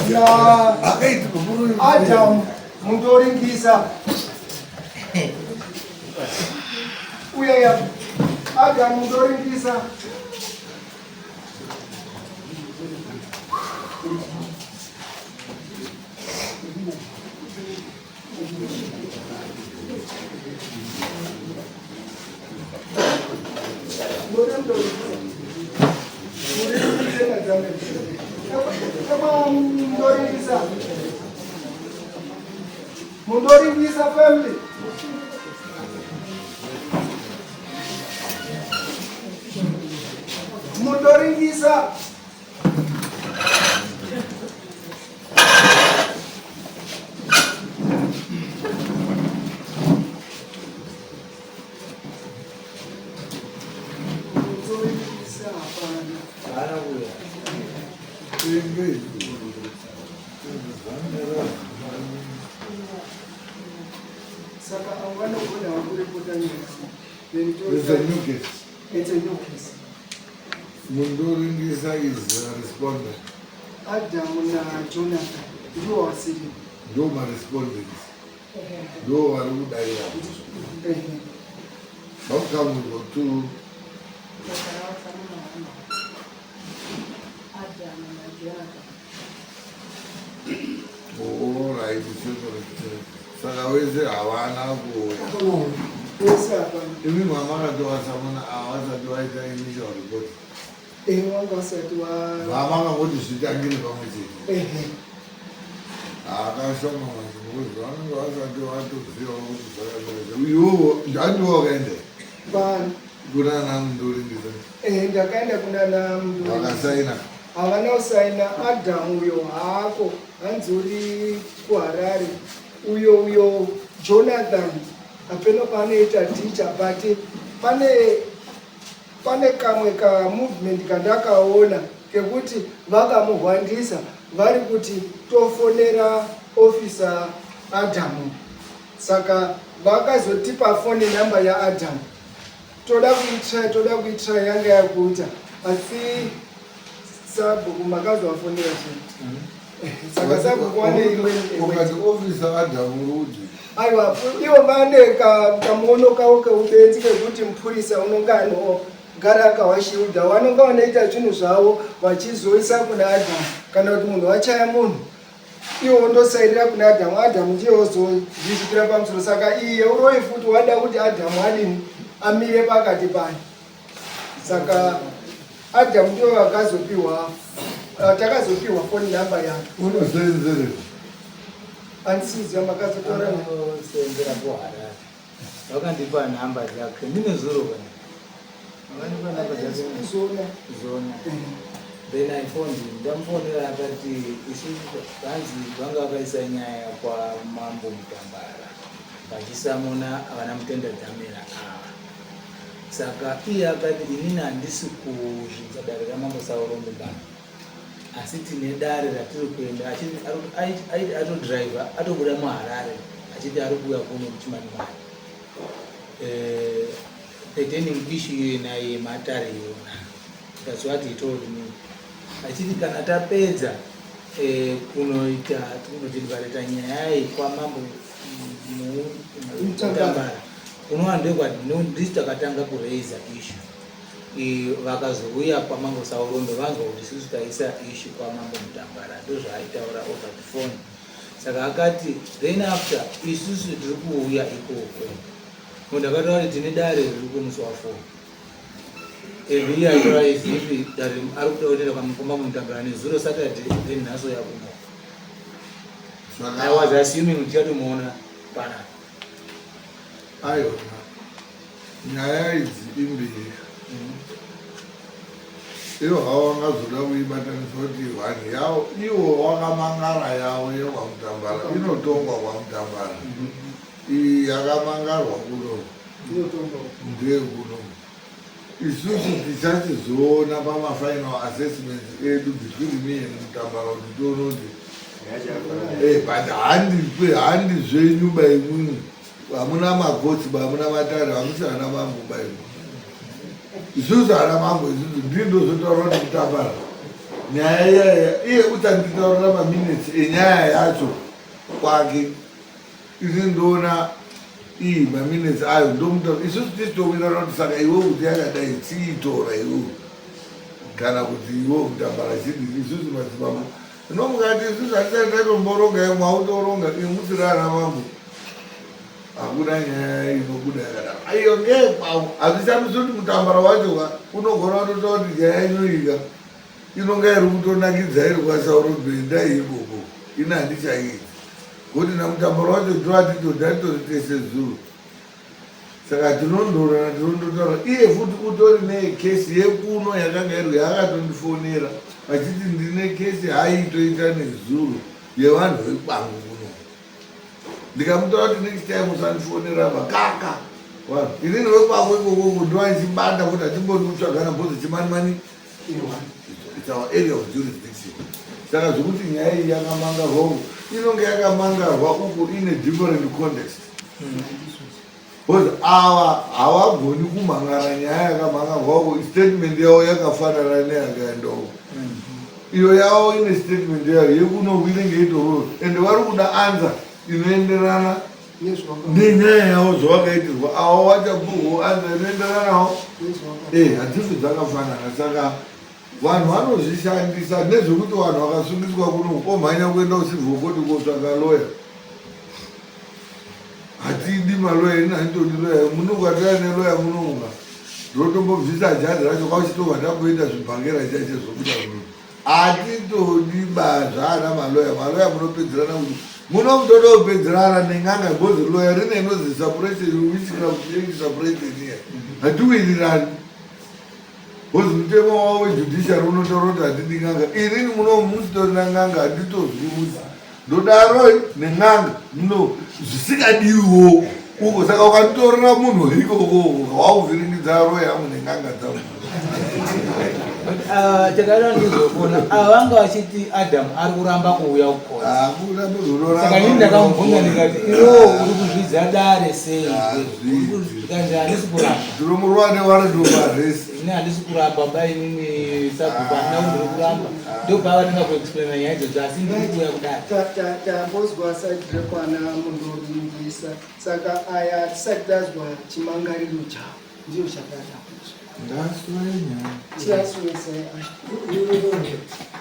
Na Adam Mundoringisa. Uya ya Adam Mundoringisa. Mundoringisa family. Mundoringisa. Saka avo vanogona kuripota nyaya. It's a new case. It's a new case. Mundoringisa is a respondent. Adamu naJonathan ndivo vasiri. Ndo marespondents. Ndo vari kudaira. How come we got two? All right, saka wese havana kuuya. Wese hapana. Imi mama katovasamuna havasati vaita initial report. Eh, wanga wasati wa Mama kangoti zvitangire pamwe chete. Ehe. Akashoma manje because vanenge vasati vatoziva kuti zvakamira. Iwowo ndandiwo wakaenda Bani. kuna ana Mundoringisa. Eh, ndakaenda kuna na Mndori. Vakasaina. Havana kusaina Adam uyo haako hanzi uri kuHarare uyo Jonathan hapeno paanoita teacher but pane kamwe ka movement kandakaona kekuti vakamuhwandisa vari kuti tofonera officer Adamu saka vakazotipa phone number yaAdamu toda kuitry toda kuitry yanga yakuita asi sabhuku makazovafonera chii saka sabhuku wane imweni Ukati officer Adamu rudzi. Aiwa, ivo vane kamuono kavo keubenzi kekuti mupurisa unonga anogara akawashiudha vanonga vanoita zvinhu zvavo vachizoisa kuna Adhamu kana kuti munhu wachaya munhu iwo wondosairira kuna Adhamu, Adhamu ndiye wozozvisvikira pamusoro. Saka iye uroyi futi wada kuti Adhamu adini amire pakati payo. Saka Adhamu ndiwo vakazopiwa takazopiwa phone number yake. Unosenzere. Andisiziva makazotora Anosenzera kuHarare. Vakandipa nhamba dzake. Ndine zuro kana. Vakandipa nhamba dzake. Zona. Zona. Then I phoned him. Ndamufonera akati isu vanzi vanga vakaisa nyaya kwaMambo Mutambara vachisamona vana Mutenda Dhamera ava. Saka iye akati inini handisi kuzvidza dare raMambo Saurombe baba. Asi tine dare ratiri kuenda aiti atodriver atobuda muHarare achiti ari kuuya kuno kuChimanimani. Pertaining issue iyo naye yematare iyona. That's what he told me. Achiti kana tapedza kunoita kunodeliberata nyaya iyi kwaMambo Mutambara unova ndekwa ndisu takatanga kuraisa issue. Vakazouya kwaMambo Saurombe vanzwa kuti isusu taisa issue kwaMambo Mutambara, ndozvaaitaura over the phone. Saka akati then after isusu tiri kuuya ikoko, ndakataura kuti tine dare riri kumusi wa4 every year aitora as if dare ari kuda kutoenda kwamambo Mutambara nezuro Saturday, then nhasi oya kuno. I was assuming kuti tichatomuona panapa. Aiwa, nyaya idzi imbiri. Ivo havo vangazoda kuibatanisa kuti one yavo ivo wakamangara yavo yekwaMutambara inotongwa kwaMutambara. Iyi yakamangarwa kuno ndeyekuno. Isusu tichachizoona pamafinal assessments edu between me and Mutambara kuti tione kuti but handipe handi zvenyu baimwimwi hamuna makotsi ba hamuna matare hamusi ana mambo baimwe. Isusu ana mambo isusu ndii ndozotaura kuti Mutambara. Nyaya iyaya iye uchanditaurira maminutes enyaya yacho kwake. Ini ndoona iyi maminutes ayo ndomutaura isusu tichitowirirana kuti saka iwe kuti yakadai chiitora iwe kana kuti iwe mutambara chidii isusu madzimambo no mukati isusu hatisati tatomboronga imwe autoronga imwe musiri ana mambo hakuna nyaya inobuda yakadaro aiyo ngeyekwawo hazvishamisi kuti mutambara wacho ka unogona kutotaura kuti nyaya inoika inonga iri kutonakidza iri kwasauro benda ikoko ini handichaiidzi kuti namutambara wacho toatitoda titori tese zuro saka tinondorana tinondotaura iye futi utori nekesi yekuno yakanga iri yaakatondifonera achiti ndine kesi haitoita nezuro yevanhu vekwangu kuno ndikamutaura kuti next time usandifonera vakaka vanhu inini wekwako ikoko ndoachibata kuti achimboni kutsvagana bhozi chimanimani it's our area of jurisdiction saka zvekuti nyaya iyi yakamangarwa uku inonge yakamangarwa uku ine different context because ava havagoni kumhangara nyaya yakamhangarwa uku statement yavo yakafanana neyakaenda uku iyo yavo ine statement yayo yekuno inenge itororo and vari kuda anza inoenderana nenyaya yavo zvavakaitirwa avo vachapuhwo anza inoenderanawo eh, hadzifi dzakafanana saka vanhu vanozvishandisa nezvekuti vanhu vakasungiswa kuno omhanya kuenda kucivil court kotsvaka loya hatidi maloya ini handitodi loya munonga taya neloya munonga ndotombobvisa jazi racho kwauchitobva tamboita zvibhangera chaiche zvokuda muno hatitodi bazvaana maloya maloya munopedzerana kuti muno mutoda kupedzerana nen'anga because loya rine inozi separation witchcraft separation iya hatiwirirani Because mutemo wavo wejudiciary unotaura kuti handidi n'anga. Inini muno musitorina n'anga handitozwi musi. Ndodaroi nen'anga muno zvisikadiwiwo uko saka ukanditorera munhu ikoko wauvhiringidza roi yangu nen'anga dzangu. Ah, chakaita ndizofona ava vanga vachiti adam ari kuramba kuuya kukoti Hakuna munhu unoramba. saka ini ndakamubvunza ndikati iwewo uri kuzvidza dare sei zvikanzi handisi kuramba Tinomurova newarendo maresi. Ini handisi kuramba ba inini sabhuku handina kuti ndiri kuramba ndobva vatenga kuexplaina nyaya idzodzo asi ndiri kuuya kudare Tambozwa side rekwana mundoringisa saka aya tisati tazwa chimangariro chavo ndiyo chakada chiasuese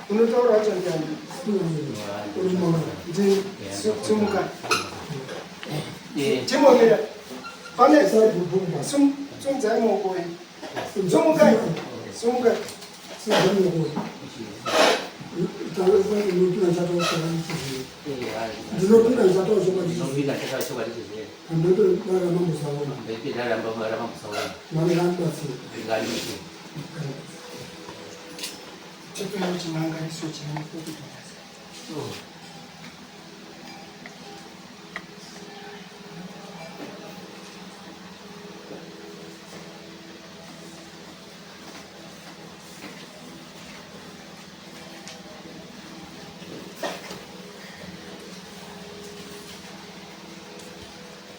unotaura wacho ndiani ndi sumuka chimomira pane sumudzai maoko enyu sumukai sumukai Ndinopinda ndichataura chokwadi. Ndinopinda ndichataura chokwadi chizere. Pamberi pedare raMambo Sauro. Pamberi pedare raMambo Sauro. Mwari ngaandibatsire. Ngaandibatsire. Chipiro chimangariso chenyu kukutora.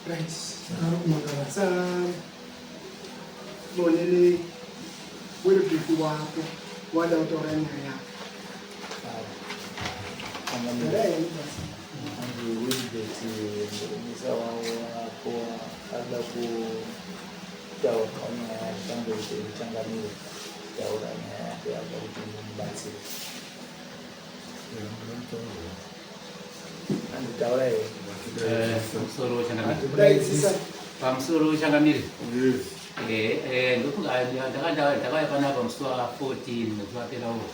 Right. Sabonele Wilbert wako wada kutaura nyaya yako. Taura yenyu basi. Hanzi Wilbert musa wako ada kutaura nyaya yake tangoite changamire taura nyaya yake ada kuti mumubatsire hanzi taura here Pamusoro changamire. Daidzisa. Pamusoro changamire. Ndofunga ndakauya panapa musi wa 14 mwedzi wapera uwo.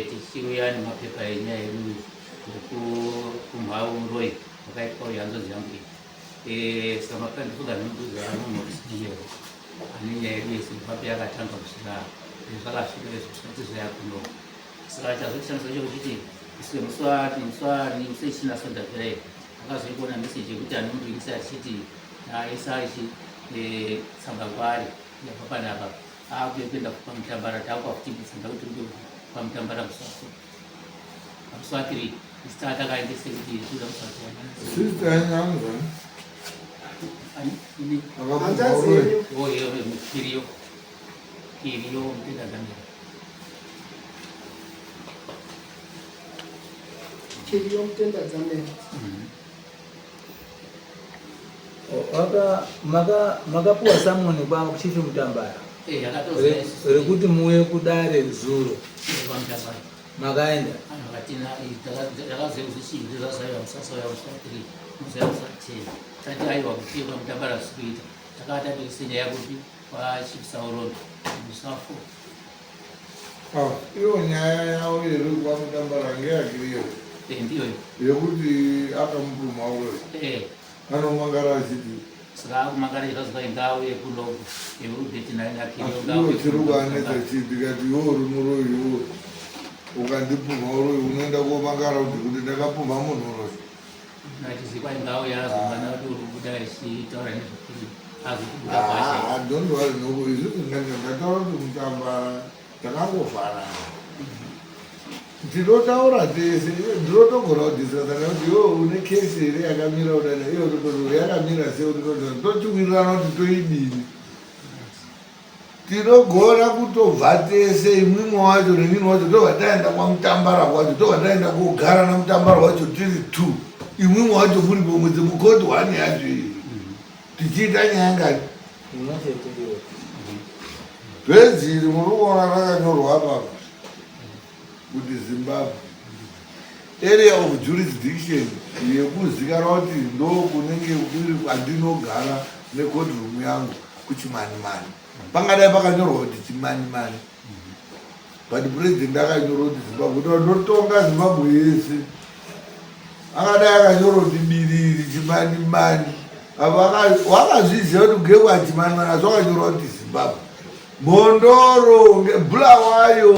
Tichiuya nemapepa enyaya yedu yekumhau muroyi wakaitwa uyu hanzvadzi yangu iyi. Saka mapepa ndofunga ndinoudza munhu ane nyaya yedu yeZimbabwe yakatanga kusvika zvakasvika zvisati zvayakuno. Saka chazochishamisa chekuti isuke musi wa musi wa musi wechina sonda pera iyo akazoikuona meseji yekuti anondiringisa achiti aisa ichi tsamba kwaari yabva panapa akuya kuenda pamutambara taakwafuti tsamba kuti uri pamutambara musi waso musi wa 3 isu taa takaendese kuti kuda musi wa Sister yangu ini Hanzvadzi yenyu. oyo kiriyo kiriyo mutenda zamira Chiriyo mutenda dzamera. Makapuwa samoni kwaChief Mutambara rekuti muuye kudare zuro makaenda Ah, iyo nyaya yavo iri kwamutambara ngeyakiriyo yekuti akamupumha uroyi anomangara achiti saka akumangara zvazwa ingauye kulogo iwo chiri kuanetsa chii ndikati iwe uri muroyi iwe ukandipumha uroyi unoenda komangara kuti kuti ndakapumha munhu uroyi ah, don't worry noko izvizvi ndataura kuti mutambara takangofanana Tinotaura tese, ndinotogona kudiscussa nekuti iwe une kesi here yakamira kudai iwe tototi yakamira sei tototi tochiwirirana kuti toidini. Tinogona kutobva tese imwimwe wacho nenini wacho tobva taenda kwamutambara kwacho tobva taenda kogara namutambara wacho tiri two imwimwe wacho muri pomwedzi mukoti one yacho iyi tichiita nyaya ngani Peji iri muri kuona rakanyorwa apapa kuti Zimbabwe area of jurisdiction yekuzikanwa kuti ndo kunenge kuri kwandinogara necourtroom yangu kuchimanimani pangadai pakanyorwa kuti chimanimani but president akanyora kuti zimbabwe kuti ndotonga zimbabwe yese akadai akanyora kuti biriri chimanimani wakazviziva kuti kugekwa chimanimani asi wakanyora kuti zimbabwe mhondoro bulawayo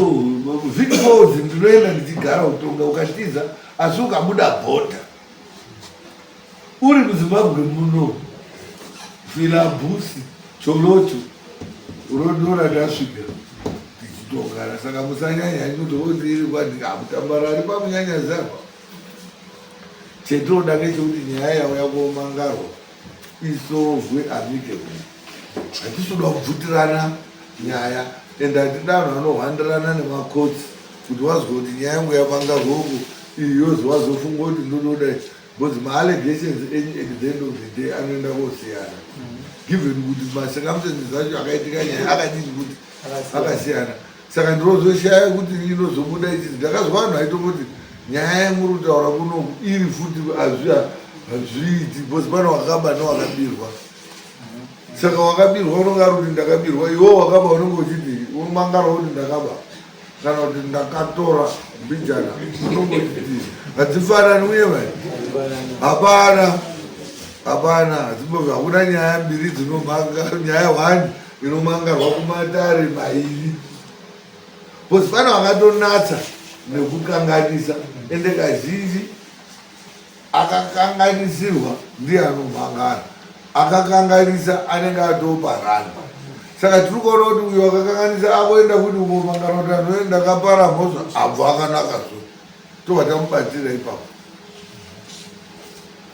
vicfalls ndinoenda ndichigara kutonga ukatiza asi ukabuda bhodha Uri muZimbabwe muno Filabusi Cholocho unondiona ndasvika tichitongana saka musanyanya henyu kuti oti iri kwandika hamutambara ari pamunyanya zapa chetinoda ngechekuti nyaya yauya komangarwa isovwe amicably hatisi kuda kubvutirana nyaya and hatida vanhu vanohwandirana nemakotsi kuti wazwa kuti nyaya yangu yamangarwa uku iyi yozi wazofunga kuti ndododai because maallegations enyu at the end of the day anoenda kosiyana given kuti macircumstances acho akaitika nyaya akadini kuti akasiyana saka ndinozoshaya kuti inozobuda ichizi ndakazwa vanhu vaitomboti nyaya yamuri kutaura kunoku iri futi hazviiti because pane wakaba newakabirwa saka wakabirwa unonge ari kuti ndakabirwa iwo wakaba unenge uchiti unomangara kuti ndakaba kana kuti ndakatora mbijana unongochiti hadzifanani uye vai hapana hapana hadzimbove hakuna nyaya mbiri dzinomanga nyaya one inomangarwa kumatare mairi bcause pane vakatonatsa nekukanganisa ende kazhinji Akakanganisirwa ndiye anomhangara, akakanganisa anenge atoparana. Saka tiri kuona kuti uyo akakanganisa akuenda kuti ukomhangara kuti anoenda akapara mhosva abva akanaka so tobva tamubatsira ipapo.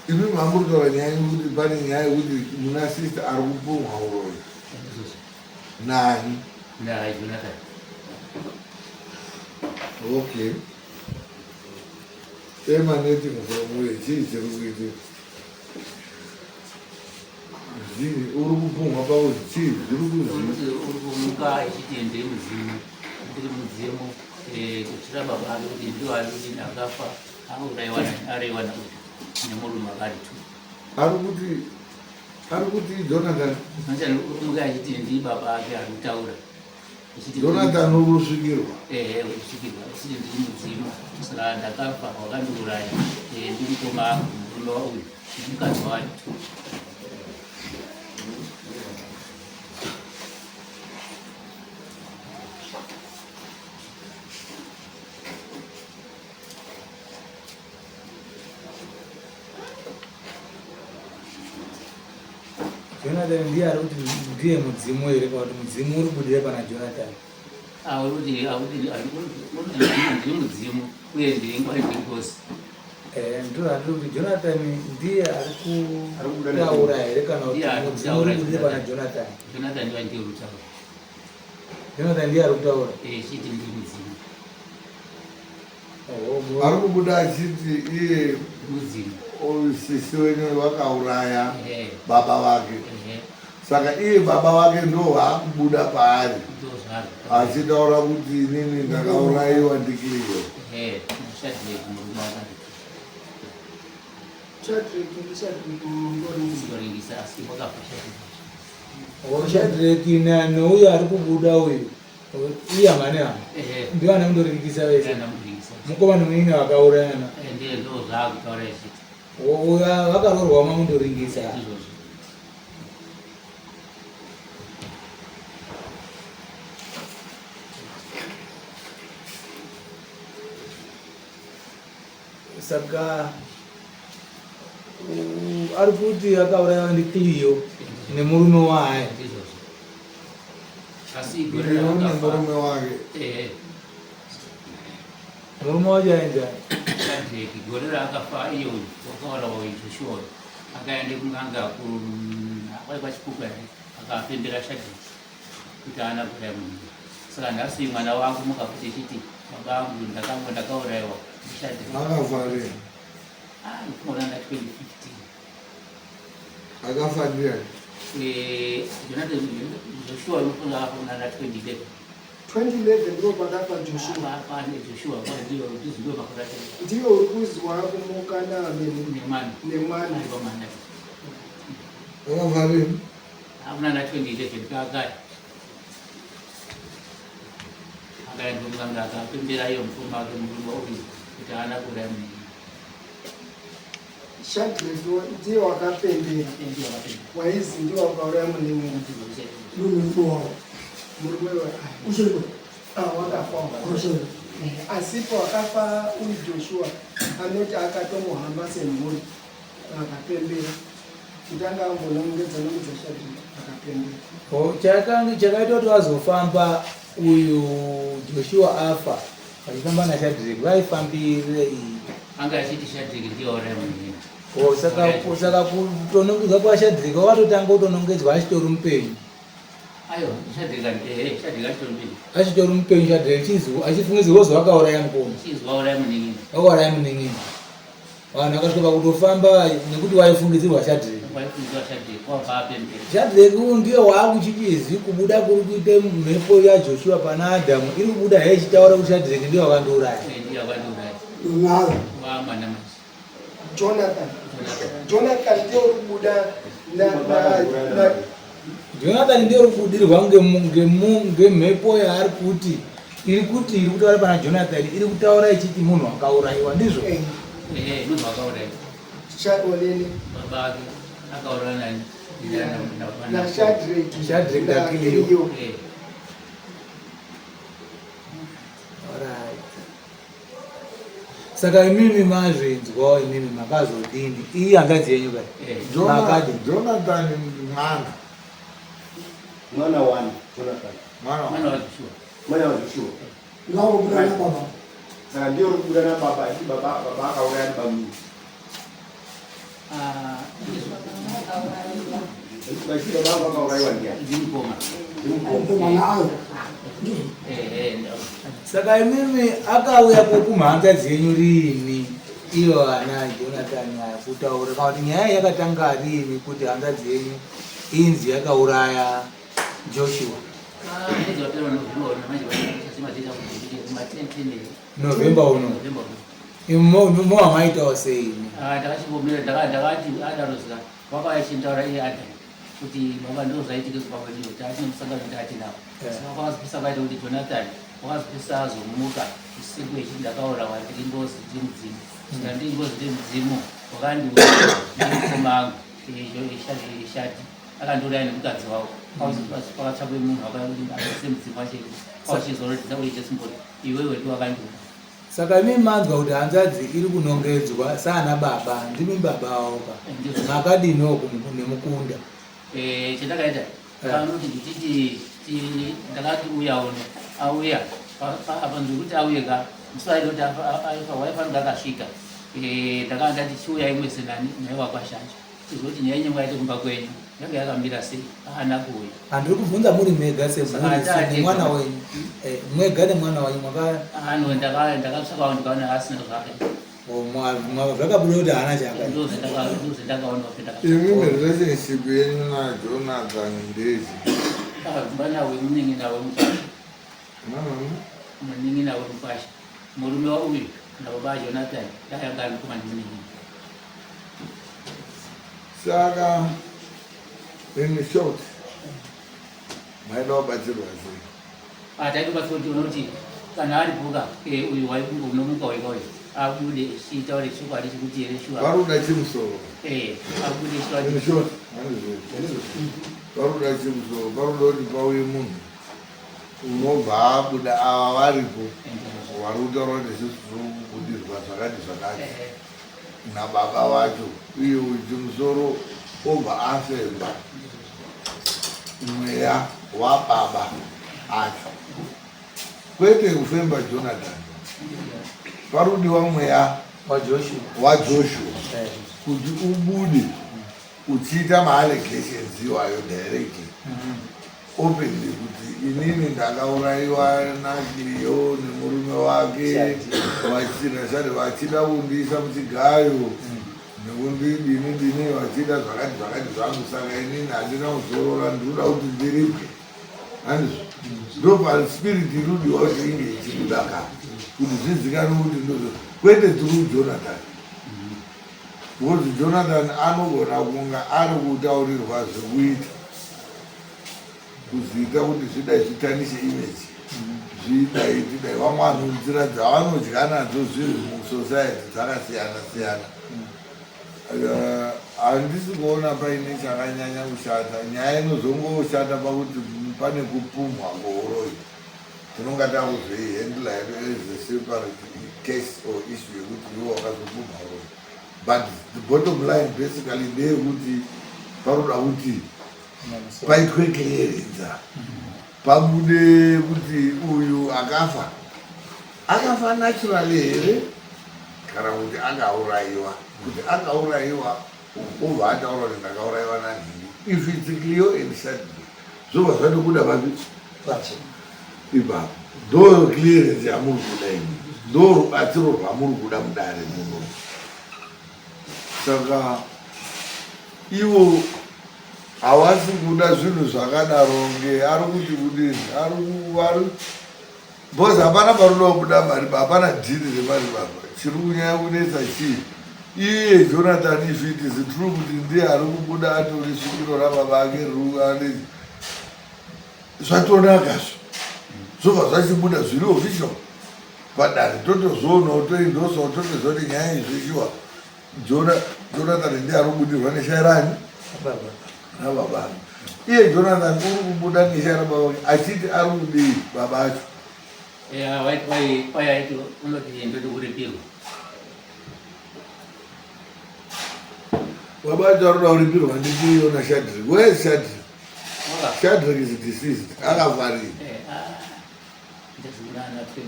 Imi mamuri kutaura nyaya yekuti pane nyaya yekuti muna sister ari kupumwa uroyi nani? Najonathan. Okay. Emanating from where? Chii chiri kuitika? Zvii uri kupumhwa pakuti chii zviri kuzii? Uri kumuka echiti ndiri mudzimu, ndiri mudzimu eh, kuchira baba ake kuti ndiwo ari kuti akafa auraiwa araiwa nemurume akari tu. Ari kuti ari kuti Jonathan. Uri kumuka achiti ndi baba ake ari kutaura. Jonathan uri kusvikirwa. Ehe, uri kusvikirwa. Usiri ndiri mudzimu. Saka ndakafa wakandiuraya. Eh, ndi mukoma angu murume wauyu nemukadzi wacho. Jonathan ndiye ari kuti ndiye mudzimu here kana kuti mudzimu uri kubudira pana Jonathan? Ndiye mudzimu uye ndiye ngozi. Eh, ndiro kuti Jonathan ndiye ari kutaura here kana kuti mudzimu uri kubudira pana Jonathan? Jonathan ndiye ari kutaura. Jonathan ndiye ari kutaura. Eh, chiti ndiye mudzimu. Ari kubuda achiti iye sisi wenyu vakauraya baba vake. Saka iye baba vake ndo vaakubuda paari achitaura kuti inini ndakaurayiwa ndikiriyo. Shadrack nouyo ari kubuda uyu iye hama nehama ndivo ana kundoririkisa vese mukoma nemunin'ina vakaurayana vakaroorwa mamundoringisa. Saka ari kuti akauraiwa ndiCleo nemurume waye. Cleo nemurume wake. Murume wacho ainzani? Shadrack gore raakafa iye uyu wakaurawa uyu Joshua uyu akaenda kun'anga kwai kwaChikuku here akapembera Shadrack kuti haana kuuraya munhu. Saka nhasi mwana wangu mukafuti echiti baba angu ndakanga ndakaurayiwa ndiShadrack. Akafa rini? Ah, ndikuona na 2015. Akafa ndiani? Jonathan Joshua unofunga akafa kuna na 2011. 2011 ndipo pakafa Joshua. Pane Joshua ndiyo ndizo makore ake. Ndiyo uri kuzwa kumuka naameni nemwana. Nemwana. Ari pamwana. Akafa rini? Hakuna na 2011 kakare. Akaenda kumuganga akapembera iyo mukoma wake murume uyu kuti haana kuuraya munhu. Shadrack ndiye wakapembera. Ndiye wakapembera. Waizi ndiye wakauraya munhu. Murume wavo. Murume wa Uchiripo. Ah, wakafa. Uchiripo. Asipo akafa uyu Joshua anoti akatomuhamba semhuri akapembera. Kutanga ambonongedza nongedza Shadrack akapembera. Oh, chakange chakaita kuti vazofamba uyu Joshua afa vachifamba naShadrack vaifambirei? Anga achiti Shadrack ndiye wauraya munhu. Oh, saka kutonongedzwa kwaShadrack wakatotanga kutonongedzwa achitori mupenyu. Ayo, Shadrack Shadrack achitori mupenyu. Achitori mupenyu Shadrack achifungidzirwa kuzi wakauraya mukoma. Achinzi wauraya munin'ina. Wakauraya munin'ina. Vanhu vakasvika pakutofamba nekuti waifungidzirwa Shadrack. Waifungidzirwa Shadrack wabva apembera. Shadrack uyu ndiye waakuchichizwi kubuda kuri kuita mhepo yaJoshua pana Adamu iri kubuda heye ichitaura kuti Shadrack ndiye wakandiuraya. Ndiye wakandiuraya. Nayo. Wamwana manje. Jonathan. Jonathan ndiye uri kubuda na na na Jonathan ndiye uri kubudirwa ngemhepo yaari kuti iri kuti iri kutaura pana Jonathan iri kutaura ichiti munhu akaurayiwa ndizvo. Munhu akaurayiwa. Chaonene. Baba ake akauraya nani? Na Shadrack. Shadrack na na Cleo. Cleo. Alright. Saka imimi mazvinzwa imimi makazodini? Iyi hanzvadzi yenyu kai? Makadi. Jonathan mwana. Mwana wani Jonathan. Mwana Mwana wa Joshua. Mwana wa Joshua. Ngawo kubuda nababa. Saka ndiyo uri kubuda nababa achiti baba baba akauraya bamini. Ah, ndizvo. Vachiti baba vangu vakaurayiwa ndiani? Ndimukoma. Ndimukoma. Mukoma nayo. Saka imimi akauya kumhanzadzi yenyu riini iyo ana Jonathan aya kutaura kana kuti nyaya yakatanga riini kuti hanzvadzi yenyu inzi yakauraya Joshua? Mwedzi wapera November uno manje vachimaziita kuti kuma-10 November uno. November uno. Imi mowamaitawo sei imi? Ah, ndakachingomira ndakati adarozika wakauya achintaura iye Adam kuti baba ndo zvaitika kumba kwedu taatine musangano taatinawo. Saka wakazopisa kwaita kuti Jonathan wakazopisa azomuka usiku echiti ndakaurawa ndiri ngozi ndiri mudzimu. Saka ndiri ngozi ndiri mudzimu wakandiuraya ndimukoma angu Shati akandiuraya nemukadzi wavo. Pakatsvakwe munhu akaise mudzimu wacho wachizoratidza uye Jesimboni iwewe ndiwe wakandiuraya. Saka imi manzwa kuti hanzvadzi iri kunongedzwa saana baba ndimi baba avo ka makadiniwo nemukunda? Chandakaita panoti ndichiti ndakati uya uno auya apa ndikuti auye ka musi waida kuti aifa waifanira akasvika. Ndakanga ndati chiuya imwe senani naye wakwashanja tizoti nyaya yenyu mwaite kumba kwenyu. Yanga yakamira sei? Haana kuuya. Handiri kubvunza muri mega Saka semhuri nemwana atega. wenyu. Eh, mwega nemwana wenyu mwaka Ano ndakatsvakawo ndikaona asina zvake. oh, zvakabuda kuti haana chaakaita. Ndozvendakaona kuti ndakatsvaka. Imimi relationship yenyu naJonathan ndechi? Mwana wemunin'ina wemukwasha. Munin'ina wemukwasha. Murume wauyu nababa aJonathan dai anga ari mukoma nemunin'ina. Saka in short maida kubatsirwa sei? Ah, taitobatsirwa kuti unoti kana ari bhuka eh, uyu waikunge unomuka wega uyu abude chitaure chokwadi chekuti here shuwa. Vari kuda chimusoro. Eh, abude chokwadi. In short, handizvo. Vari kuda chimusoro, vari kuda kuti pauye munhu unobva abuda ava varipo vari kutaura kuti isusu tiri kubudirwa zvakati zvakati nababa vacho uye uyu chimusoro obva afemba mweya wababa acho kwete kufemba Jonathan parudiwa mweya waJoshua waJoshua kuti ubude uchiita maallegations iwayo directly openly kuti inini ndakaurayiwa naCleo nemurume wake vachida vachida kundiisa muchigayo nekundidini dini vachida zvakati zvakati zvangu saka inini handina kuzorora ndinoda kuti ndiripwe handizvo ndopaspirit irudiwa kuti inge ichibuda ka kuti zvizikanwe kuti ndozvo kwete through Jonathan because Jonathan anogona kunga ari kutaurirwa zvekuita kuzviita kuti zvidai zvitanishe image zvidai tidai vamwe vanhu nzira dzavanodya nadzo zviri musociety dzakasiyana siyana. Handisi kuona paine chakanyanya kushata nyaya inozongoshata pakuti pane kupumhwa kweuroyi tinonga takuzoihandla hedu as a separate case or issue yekuti iwe wakazopumhwa uroyi but the bottom line basically ndeyekuti paroda kuti paitwe clearance pabude kuti uyu akafa akafa naturally here kana kuti akaurayiwa kuti akaurayiwa obva ataura kuti ndakaurayiwa nanhingi if it's clear and suddenly zvobva zvatobuda papi ipapo ndo clearance yamuri kuda imi ndo rubatsiro rwamuri kuda mudare muno saka ivo havasi kuda zvinhu zvakadaro nge ari kuti kudini ari vari because hapana parikuda kubuda mari hapana dhiri remari baba chiri kunyanya kunetsa chii iye Jonathan if it is true kuti ndiye ari kubuda atori svikiro rababa ake riri zvatonakazvo zvobva zvachibuda zviri official padare totozoonawo toendosawo totoziva kuti nyaya izvi shuwa Jonathan ndiye ari kubudirwa neshairani rababa iye Jonathan uri kubuda neshaira rababa ake achiti ari kudii baba acho waiti unoti ndoti kuripirwa baba acho ari kuda kuripirwa ndichiyo naShadrick. Where is Shadrick? Shadrick is deceased akafarira. Ndazviurana 2016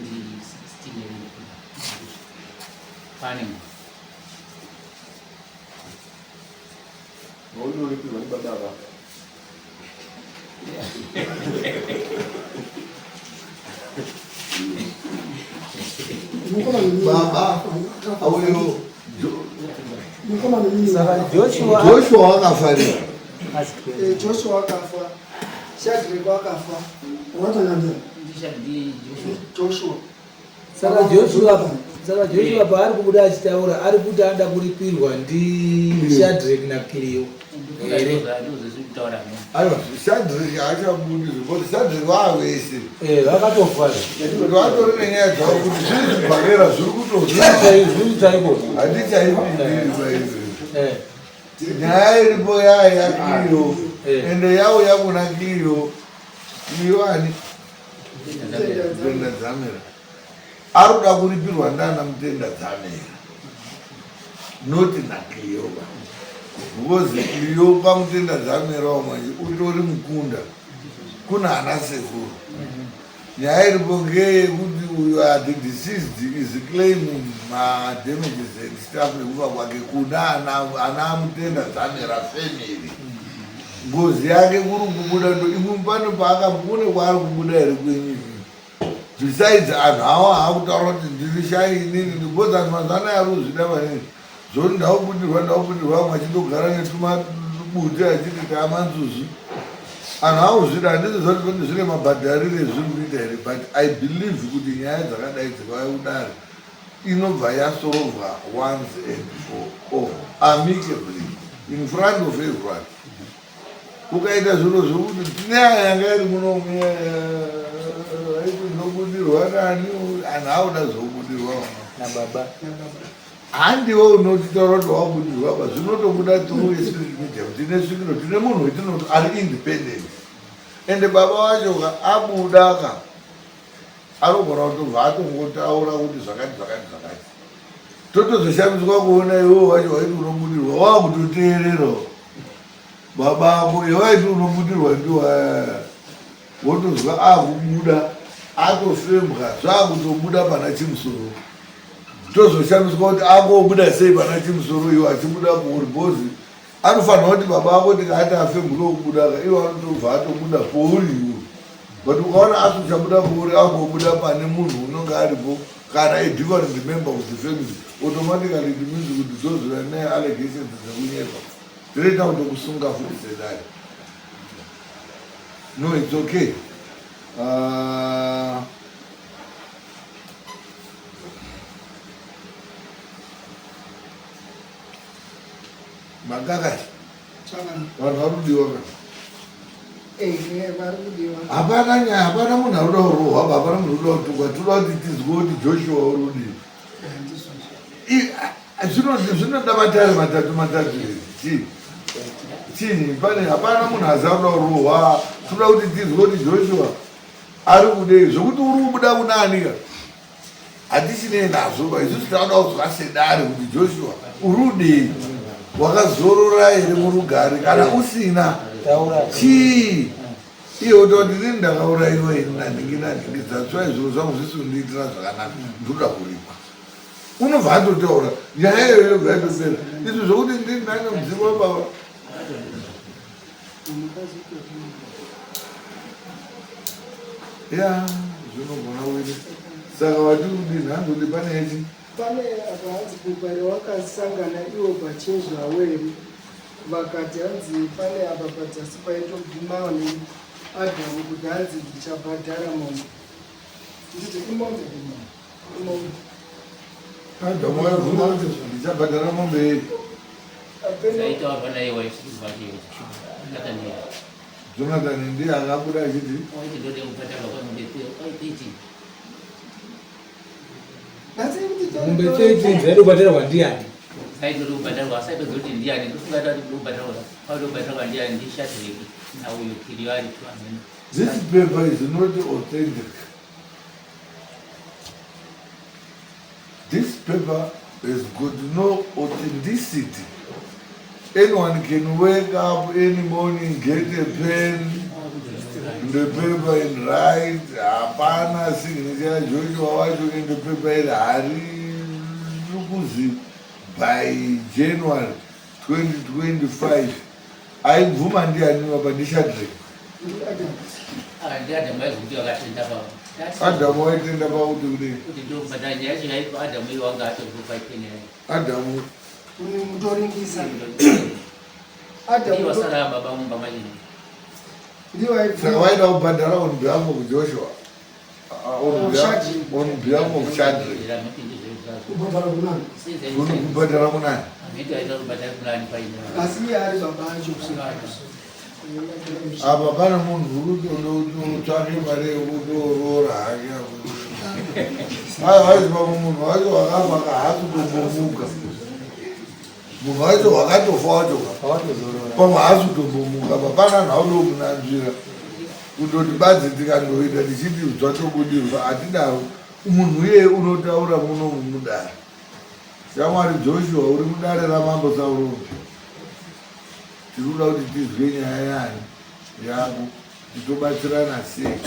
pane Waudoripirwa ndibaba ava. Baba uyo Saka Joshua Joshua wakafarira. Joshua akafa, Shadrach akafa, ndi Joshua. Joshua. Saka Joshua paari kubuda achitaura ari kuti anoda kuripirwa ndi Shadrach naCleo here? Ndozvekutaura. Aiwa, Shadrick haachabudi because Shadrick waavese. Vakatofa. Vatori nenyaya dzavo kuti zviri zvibhakera zviri kutozvi Zviri chaiko. Handichaipindiri nyaya iripo yaya yaCleo. Ende yauya kuna Clio. Clio ani? Mutenda Dzamera ari kuda kuripirwa ndana Mutenda Dzamera, noti naCleo ba, because Clio paMutenda Dzamera wamanje utori mukunda kuna ana sekuru. Nyaya iripo ngeyekuti uyu the deceased is claiming madamages and stuff ekufa kwake kuna ana Mutenda Dzamera family. Ngozi yake kuri kubuda ndo imwe pano paakakune kwaari kubuda here kwenyu imi? Besides anhu awa haakutaura kuti ndiri shai inini because anhu mazuva anaya ari kuzvida maningi zvoti ndakubudirwa ndakubudirwa vamwe achindogara netumabute achiti taamanzuzu anhu akuzvida handisi zvoti kuti zvine mabhadharire zviri kuita here but I believe kuti nyaya dzakadai dzikauya kudare inobva yasorovwa once and for all amicably in front of everyone ukaita zviro zvekuti tine aya yanga iri muno aiti ndobudirwa nani anhu auda zvokubudirwa nababa handiwo unotitaura kuti wabudirwa ba zvinotobuda through spirit medium tine svikiro tine munhu wetinoti ari independent ende baba wacho ka abuda ka anogona kutobva atongotaura kuti zvakati zvakati zvakati totozoshamiswa kuona iwe wacho waiti unobudirwa wakutoteerera baba ako iwaiti unobudirwa ndiwo wotozwa akubuda atofembwa zvakutobuda pana chimusoro tozoshamiswa kuti akobuda sei pana chimusoro iwo achibuda kuuri bhozi Anofanirwa kuti baba vako tikati afembure kubuda ka iwo anotobva atobuda pouri iwe but ukaona asi uchabuda pouri angobuda pane munhu unonge aripo kana a different member of the family automatically it means kuti those were ne allegations dzekunyepa dzinoita kutokusunga futi sedare no it's okay uh, Makakashi. Vanhu vari kudiwa ka. Hapana nyaya, hapana munhu ari kuda kurohwa, hapana munhu uri kuda kutukwa. Tinoda kuti tizwe kuti Joshua uri kudii. Zvinoda matare matatu matatu chii? Chii? Pane hapana munhu asi ari kuda kurohwa. Tinoda kuti tizwe kuti Joshua ari kudei zvekuti uri kubuda kunani ka. hatichinei nazvo ba isusu tauda kuzwa sedare kuti joshua uri udei wakazorora here murugare kana usina chii iye wototi ndini ndakaurayiwa ini nanhingi nanhingi dzatsvai zviro zvangu zvisi kundiitira zvakanaka ndoda kuripwa unobva atotaura nyaya iyoyo yobva yatopera izvi zvokuti ndini ndane mudzimu wababa ya zvinogona kuita saka wati kudini hanzi kuti pane ichi pane apa hanzi boka rewakasangana iwo pachezvaweri vakati hanzi pane apa padzasi paitobvumawo neadhamu kuti hanzi ndichabhadhara mombe nditi imombe imombe adhamu waibvuma kuti ndichabhadhara mombe yei Jonathan ndiye akabuda achiti mombe 13 dzaidobhadharwa ndiani? Dzaidobhadharwa asaitozoti ndiani ndofunga kuti dobhadharwa ndiani ndishatireki nauyo kiriyo ari tu amene. This paper is not authentic. This paper has got no authenticity. Anyone can wake up any morning, get a pen, the paper and write. Hapana signature yaJoshua wacho in the paper iri hari kuzi by January 2025 aibvuma ndiani apa ndishadrek Adamu waitenda pakuti kudii? Adamu mutoringisa saka waida kubhadhara on behalf of Joshua on behalf of Shadrach kubhadhara kunani asi iye ari baba acho apa pane munhu uri kutotsvake mari yekutoroora hake aiwa pamwe munhu wacho wakafa ka haasi kutombomuka munhu wacho wakatofa wacho ka pamwe haasi kutombomuka pa pana nhau ndokunanzvira kutoti badzi tikandoita tichiti zvatobudirwa hatidaro munhu iyeye unotaura muno mumudare shamwari joshua uri mudare ramambo saurombe Tiri kuda kuti tizwe nyaya yani yako titobatsirana sei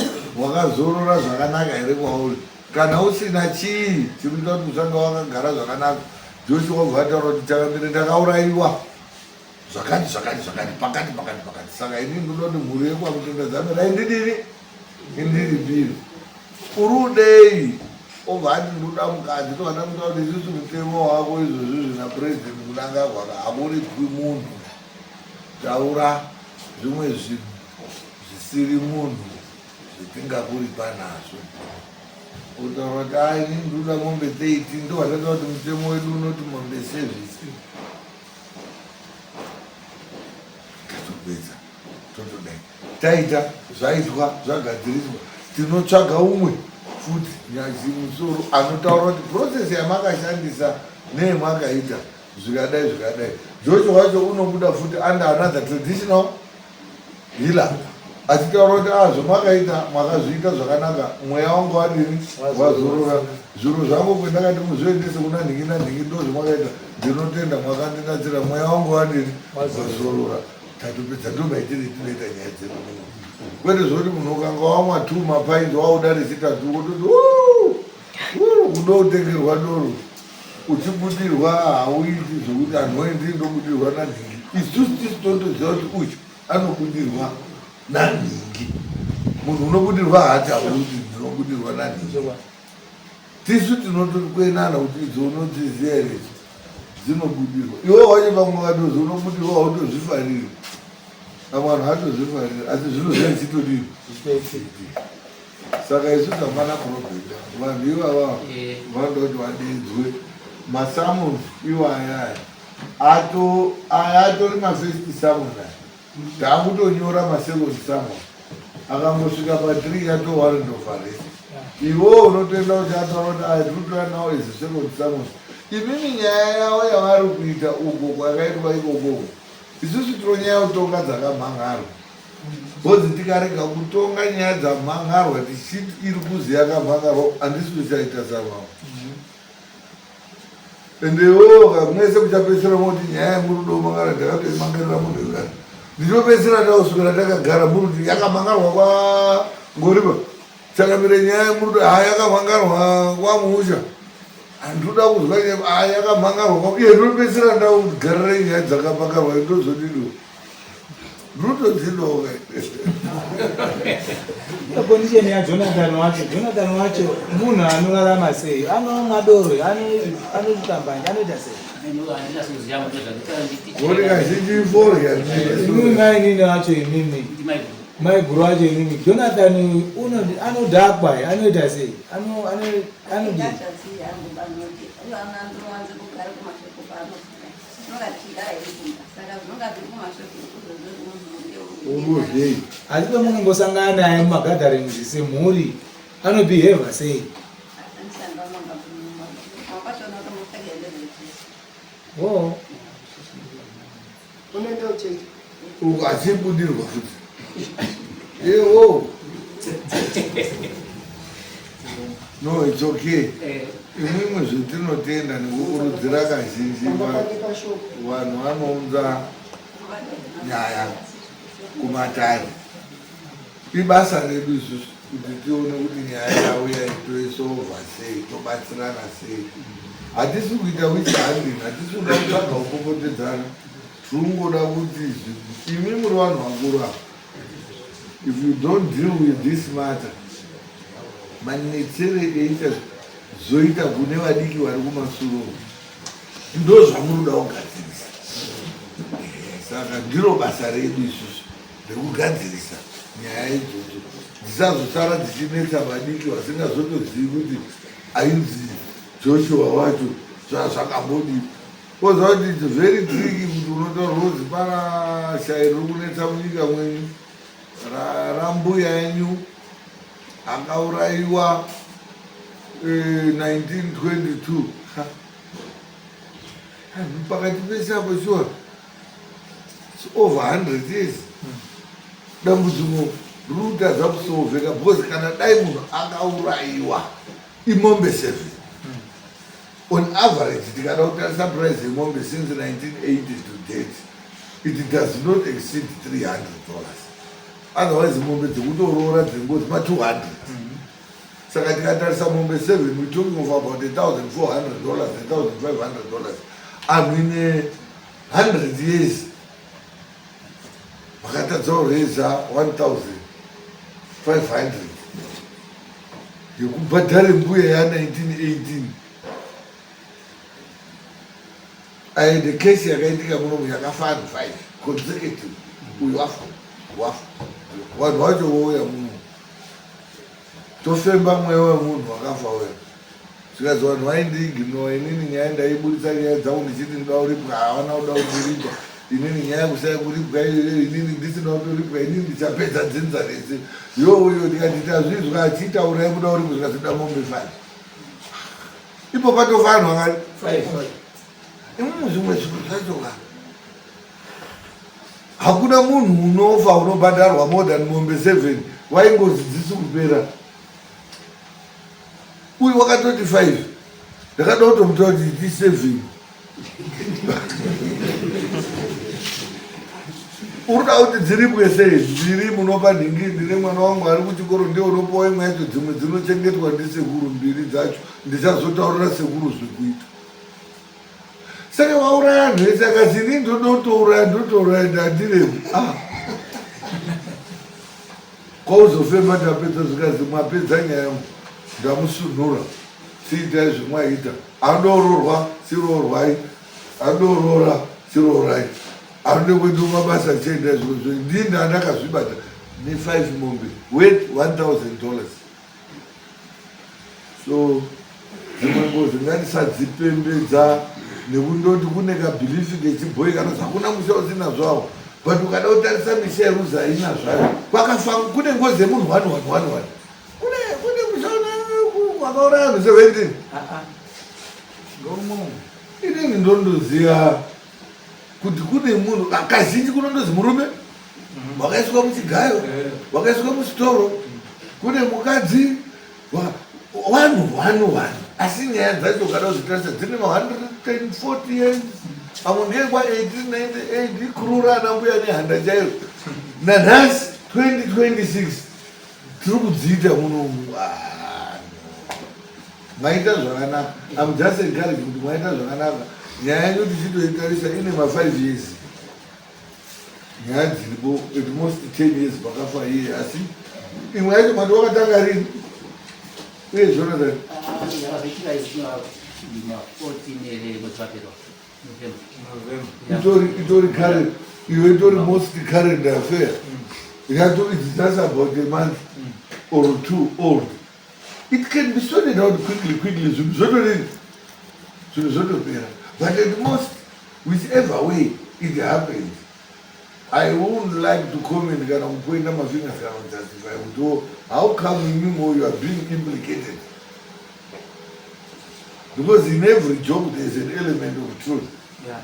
wakazorora zvakanaka here kwauri kana usina chii chiri kuita kuti usanga wakagara zvakanaka joshua wabva ataura kuti chakamire ndakaurayiwa Zvakati zvakati zvakati pakati pakati pakati. Saka ini ndinoda kuti mhuri yekwaMutenda Dzamira indidini indiripire. Uri udei? Obva ati ndoda mukadzi tobva tamuta kuti isusu mutemo wako izvozvi zvina President Mnangagwa hakuripwi munhu. Taura zvimwe zvinhu zvisiri munhu zvetingakuripa nazvo. Otaura kuti ai ini ndoda mombe 13 ndobva tataura kuti mutemo wedu unoti mombe service. Tatopedza totodai taita zvaitwa zvagadziriswa tinotsvaga umwe futi nyazimusoro anotaura kuti process yamakashandisa neyemakaita zvikadai zvikadai. Joshua wacho unobuda futi under another traditional healer achitaura kuti ah zvamakaita makazviita zvakanaka mweya wangu wadini wazorora zviro zvangu kwendakati muzviendese kuna nhingi nanhingi ndo zvamakaita ndinotenda mwakandinatsira mweya wangu wadini wazorora. Tatopedza ndo maitire tinoita nyaya dzedu muno kwete zvekuti munhu ukanga wamwa two mapainzi wauda rechitatu wototi kuda kutengerwa doro uchibudirwa hauiti zvekuti anhu woye ndii ndobudirwa nanhingi. Isusu tisu totoziva kuti uyu anobudirwa nanhingi. Munhu unobudirwa haatauri kuti ndinobudirwa nanhingi. Tisu tinotokwenana kuti idzo unodziziva here idzo dzinobudirwa. Iwe wacho vamwe vatozi unobudirwa hautozvifariri. Vamwe vanhu hatozvifariri asi zvino zvinenge zvichitodii? Zvichiitika. Saka isu hapana problem. Vanhu ivava vanoda kuti vadeedzwe. Masummons iwaya aya ato aya atori mafirst summon aya. Takutonyora masecond summon. Akangosvika pa 3 yato warrant of arrest. Iwo unotoenda kuti ataura kuti aya tiri kutora nawo is second summons. Imimi nyaya yavo yavari kuita uko kwakaitwa ikoko. Isusu tinonyanya kutonga dzakamhan'arwa. Because tikarega kutonga nyaya dzamhan'arwa tichiti iri kuzi yakamhan'arwa handisi kuchaita samambo. Ende iwewo mwese muchapedzisira moti nyaya yemurudo mangara ndakatoimangarira munhu yekare. Ndinopedzisira takuswera takagara muri kuti yakamhan'arwa kwaNgoriba. Chakamira nyaya yemurudo haa yakamhan'arwa kwaMuusha. Handinoda kuzwa nyaya haa yakamhan'arwa kwa iye ndinopedzisira ndakugarira nyaya dzakamhan'arwa ndozodini. Ndinotodzidoka. Condition ya Jonathan wacho, Jonathan wacho munhu anorarama sei? Anomwa doro, anotamba, anoita sei? Ngoti kazhinji forya. Imimi mai nini wacho imimi. Maiguru wacho imimi. Jonathan anodhakwa, anoita sei? Ano ano anodii? Asi pamunongosangana naye mumagatherings semhuri anobehave sei? Oh. Unoenda kuchechi? Uku achibudirwa futi. Ewo. No, it's okay. Imwimwi zvetinotenda nekukurudzira kazhinji vanhu vanounza nyaya kumatare. Ibasa redu isusu kuti tione kuti nyaya yauya toisova sei, tobatsirana sei. Hatisi kuita witch hunting, hatisi kuda kutsvaga kupopotedzana. Tiri kungoda kuti imi muri vanhu vakuru ava. If you don't deal with this matter, manetsere eita zoita kune vadiki vari kumasuro ndo zvamunoda kugadzirisa. Saka ndiro basa redu isusu rekugadzirisa nyaya idzodzo dzisazosara dzichinetsa vadiki vasingazotozivi kuti ainzi Joshua wacho zvazvakambodii. Koza kuti it's very tricky kuti unotaura kuti pana shai riri kunetsa munyika mwenyu rambuya yenyu akaurayiwa 1922 pakati pese apo sure it's over 100 years dambudziko riri kutadza kusolveka because kana dai munhu akaurayiwa imombe 7 On average tikada kutarisa price yemombe since 1980 to date it does not exceed 300 dollars otherwise mombe dzekutoroora dzengozi ma 200 saka tikatarisa mombe 7 we talking of about 1400 dollars 1500 dollars anhu ine 100 years. Vakatadza kureza 1500 yekubhadhare mbuya ya 1918. I had a case yakaitika munomu yakafa anhu 5 consecutive. Uyu wafa, wafa. Vanhu vacho vouya muno. Tofemba mweya wemunhu wakafa uya. Zvikanzi vanhu vaindiignore inini nyaya ndaiburitsa nyaya dzangu ndichiti ndoda kuripwa havana kuda kundiripa inini nyaya yekusaya kuripwa iyoyo inini ndisina kutoripwa inini ndichapedza dzinza rese yoyo ndikati tazvizwa achitaurai kuda kuripwa zvikanzi da mombe five ipo patofanwa kani imwe zvimwe zvinhu zvacho ka hakuna munhu unofa unobhadharwa more than mombe seven waingozi dzisi kupera uyu wakatoti five ndakada kutomuta kuti iti seven urikuda kuti dziripwe sei ndiri munopa nhingi ndine mwana wangu ari kuchikoro ndiye unopiwa imwe yacho dzimwe dzinochengetwa ndisekuru mbiri dzacho ndichazotaurira sekuru zvekuita saka wauraya anhu ese akati ini ndodotouraya ndotouraya ndandirevi ah. Kwauzofema ndapedza zvikanzi mwapedza nyaya yangu ndamusunhura chiitai zvemwaita andoororwa chiroorwai andooroora chiroorai anode kuenda kumabasa chiendai zviro zve ndii ndandakazvibata ne5 mombe wet 1000 dollars so dzimwe ngozi ngatisadzipembedza nekundoti kune kabhilifi kechibhoyi kanozi hakuna musha usina zvawo but ukada kutarisa misha yeruzi haina zvayo kwakafa kune ngozi yemunhu one one one one kune kune musha wakauraya vanhu seventeen ah, ah. Inini ndondoziva kuti kune munhu kazhinji kunondozi murume mhm. wakaiswa muchigayo eh. wakaiswa musitoro kune mukadzi vanhu vanhu vanhu asi nyaya dzacho ukada kuzvitarisa dzine ma 140 years amwe ngekwa 1898 ikurura ana mbuya nehanda chairo nanhasi 2026 tiri kudziita munomu ah, maita zvakanaka am just encourage kuti maita zvakanaka nyaya yacho tichitoitarisa ine ma 5 years nyaya dziripo at most 10 years pakafa iye asi imwe yacho mati wakatanga rini uye jonathan itori current iyo itori most current affair yato it's just about a month or two old it can be sorted out quickly quickly zvinhu zvotodini zvinhu zvotopera but at most whichever way it happens i won't like to comment kana kupointa mafingers kana kujustify kuti oh, how come imimo you are being implicated because in every joke there is an element of truth yeah.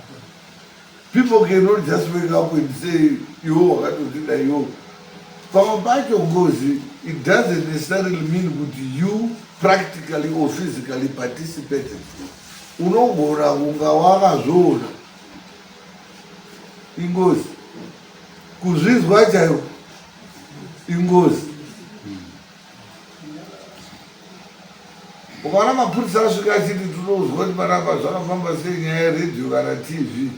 People cannot just wake up and say iwe wakatotida iwe. Pamwe pacho ngozi it doesn't necessarily mean kuti you practically or physically participated. Unogona kunga wakazviona ingozi kuzvizwa chaiko ingozi. Ukaona mapurisa asvika achiti tinozwa kuti panapa zvakafamba sei nyaya yeredhiyo kana tv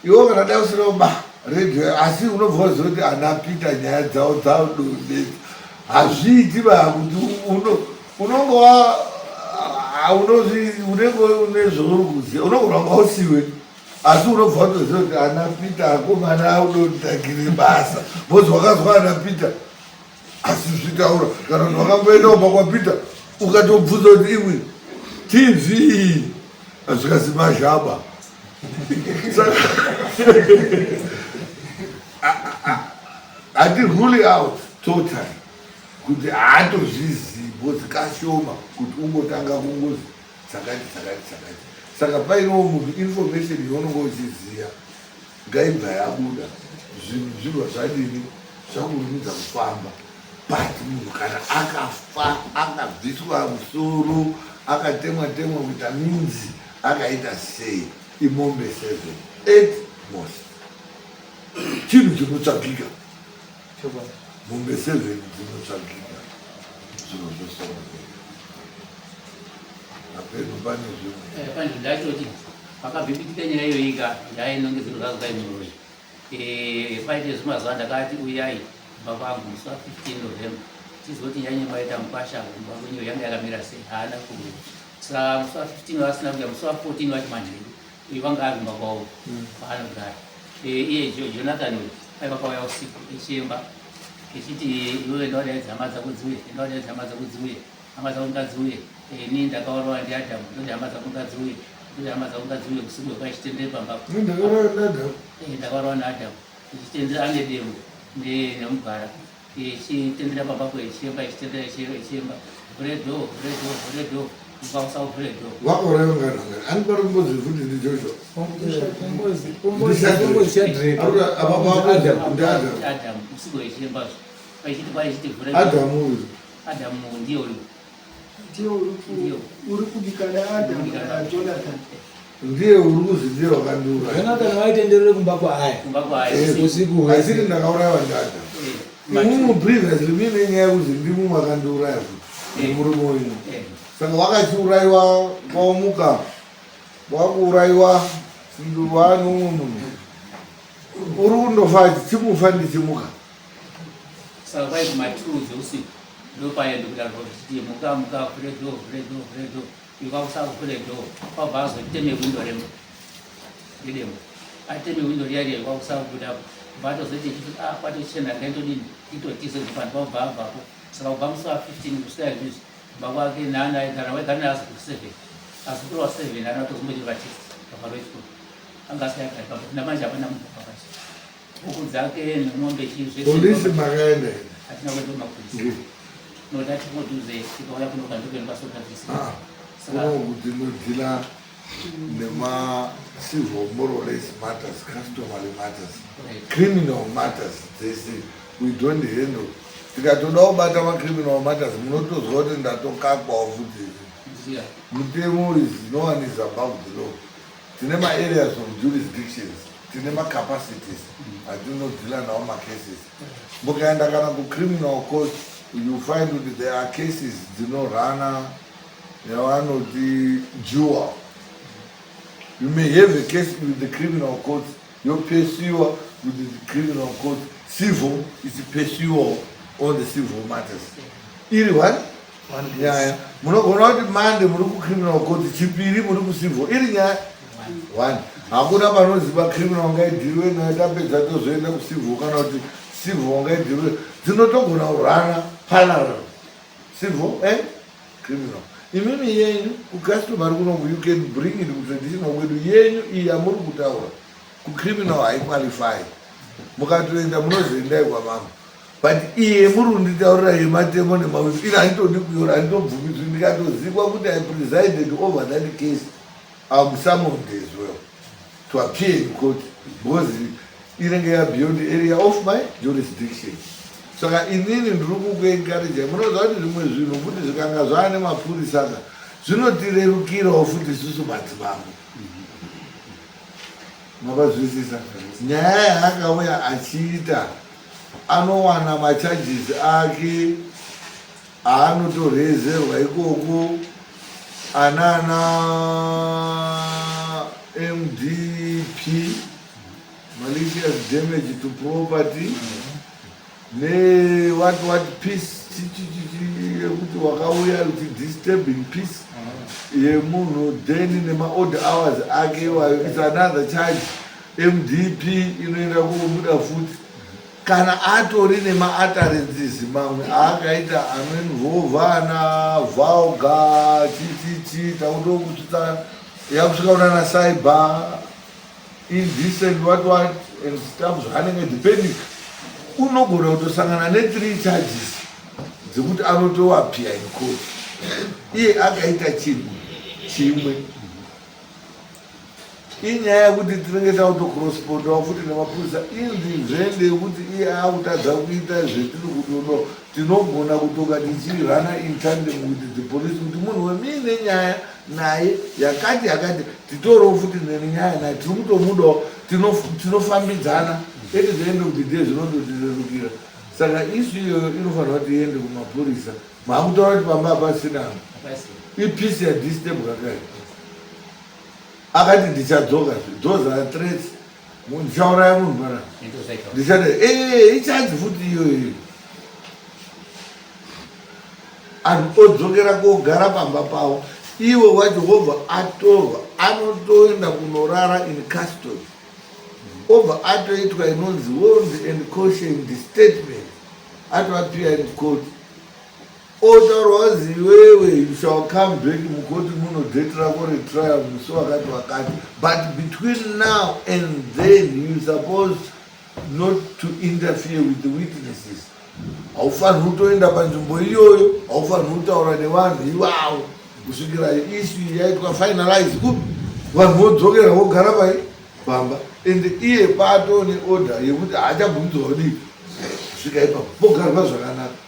iwo kana dai usina kuba redhiyo asi unobva waziva kuti ana peter nyaya dzavo dzadonetsa hazviiti ba kuti unonge wa unenge une zvauri kuziva unogona kunga usiwe asi unobva watoziva kuti ana peter akomana audontakire basa bcause wakazwa ana peter asi zvitaura kana kuti wakamboenda kumba kwapeter ukatobvunza kuti imwi tv zvikasi mazhaba hati rule out totally kuti haatozvizivi because kashoma kuti ungotanga kungozi dzakati dzakati dzakati saka painewo munhu information yaunonge uchiziva ngaibva yabuda zvinhu zvibva zvadini zvakurumidza kufamba but munhu kana akafa akabviswa musoro akatemwa temwa kuita minzi akaita sei imombe seven at most chinhu chinotsvagika mombe seven dzinotsvagika zvinhu zvosoro apeno pane zvimwe eh, pane ndachoti pakabvipitika nyaya iyoyika ndainongedzero zvazvaimuroyi. Eh, paite zvimazuva ndakati uyai kumba kwangu musi wa 15 November tizoti nyanye maita mukwasha kumba kwenyu yanga yakamira sei haana kuuya. Saka musi wa 15 vasina kuuya musi wa 14 wacho manheru uyu vanga ari kumba kwavo kwaanogara. Eh, iye Jonathan uyu aiva kauya usiku echiemba echiti iwewe ndaudaidza hama dzako dziuye ndaudaidza hama dzako dziuye hama dzako ngadziuye ini ndakaurawa ndiAdhamu ndoti hama dzako ngadziuye ndoti hama dzako ngadziuye usiku hwekwa pamba ndakaurawa naAdhamu ichitendera ane demo nemugara ichitendera pamba po ichiemba ichitendera ichiemba vhure door vhure door vhure door mukausa vhure door vakaurayiwa nganangani ani pari kumbozi futi ndiJoshua Adamu usiku hwechiembazvo paichiti kwaichiti vhure Adamu uyu Adamu ndiye uyu Ndiye uri kubika naAdamu naJonathan. Ndiye uri kuzi ndiye wakandiuraya. Jonathan waitenderere kumba kwaaya. Kumba kwaaya. Usiku hwese. Asiri ndakaurayiwa ndiAdamu. Imwimwi previously muine nyaya yekuzi ndimwi makandiuraya futi nemurume wenyu. Saka wakachiurayiwa kwamuka wakuurayiwa wani umwe munhu uri kundofa chimufa ndichimuka. Saka kwai kuma2 dzeusiku ndopaye ndikudarwa kuti muka muka vhure door vhure door vhure door ikwakusa kuvhure door kwabva azoteme windo remba nedemo ateme windo riya riya ikwakusa kubudapo bva atozoti echiti ah kwatochena ngaitodini itotize kuti panhu pabva abvapo. Saka kubva musi wa 15 kusvika izvizvi kumba kwake naana aigara waigara naazukuru 7 azukuru wa 7 ana atozomboti vatist pavharo wechikoro anga asingagari pamba namanje hapana munhu pakati huku dzake nemombe chii zvese. Polisi makaenda here? Hatina kuenda kumapurisa. Noda tingodhuze tikauya kuno kandokeni pasogadzirisa. Ah, kuno tinodhila nema civil more or less matters, customary matters, criminal matters dzese we don't handle. Tikatoda kubata macriminal matters munotozwa kuti ndatokakwawo futi. Mutemo is no one is above the law. Tine maareas of jurisdictions, tine macapacities atinodhila nawo macases. Mukaenda kana kucriminal court you find kuti there are cases dzinorana yavanoti dual. You may have a case with the criminal court, yopursue with the criminal court. Civil is pursuer on the civil matters. Iri one nyaya munogona kuti mande muri kucriminal court, chipiri muri kucivil, iri nyaya one. Hakuna panoziva criminal ngaidhiriwe nayo tapedza tozoenda kucivil, kana kuti civil ngaidhiriwe, dzinotogona kurana parallel, civil and criminal. Imimi yenyu kucustomary kunoku you can bring it kutraditional kwedu. Yenyu iyi yamuri kutaura kucriminal haiqualify, mukatoenda munozoendai kwamama. But iye muri kunditaurira yematemo nemawisi ini handitodi kuyora, handitobvumidzwi. Ndikatozikwa kuti I presided over that case, I'm summoned as well to appear in court because inenge yabeyond the area of my jurisdiction. Saka inini ndiri kukuencourage. Munoziva kuti zvimwe zvinhu futi zvikanga zvaane mapurisa ka zvinotirerukirawo futi isusu madzimambo. Makazwisisa nyaya yaakauya achiita, anowana macharges ake aanotorezerwa ikoko anana MDP, malicious damage to property, ne what what peace yekuti wakauya kuti disturbing peace yemunhu, then nemaodd hours ake iwayo is another charge. MDP inoenda kubuda futi kana atori nemautterances mamwe aakaita anoinvolva ana vulgar chichichi takutokutsitsa yakusvika kunana cyber indecent what what and stuff zvaanenge depending, unogona kutosangana ne3 charges dzekuti anotoappear in court iye akaita chinhu chimwe. Inyaya yekuti tinenge takutocorrespondawo futi nemapurisa in the event yekuti iye akutadza kuita zvetiri kutodo, tinogona kutoka tichirana in tandem with the police kuti munhu wemiine nyaya naye yakati yakati titorewo futi nenyaya naye tiri kutomudawo, tinofambidzana. At the end of the day zvinondotirerukira. Saka isu iyoyo inofanira kuti iende kumapurisa. Maakutaura kuti pamba hapasina ipeace yadisturbwa kai, akati ndichadzoka. Those are threats. Ndichauraya munhu pana. Ndichada eh ichanzi futi iyoyo. Anhu odzokera kogara pamba pavo. Iwe wacho wobva atorwa anotoenda kunorara in custody. Obva atoitwa inonzi warned and cautioned statement. Atoappear in court. Otaurwa kunzi iwewe you shall come back mukoti muno date rako retrial musi wakati wakati but between now and then you supposed not to interfere with the witnesses haufaniri kutoenda panzvimbo iyoyo haufaniri kutaura nevanhu ivavo kusvikira issue yaitwa finalize kupi vanhu vodzokera vogara pai pamba and iye paatoo neorder yekuti haachabvumidzwa kudii kusvika ipapo pogarwa zvakanaka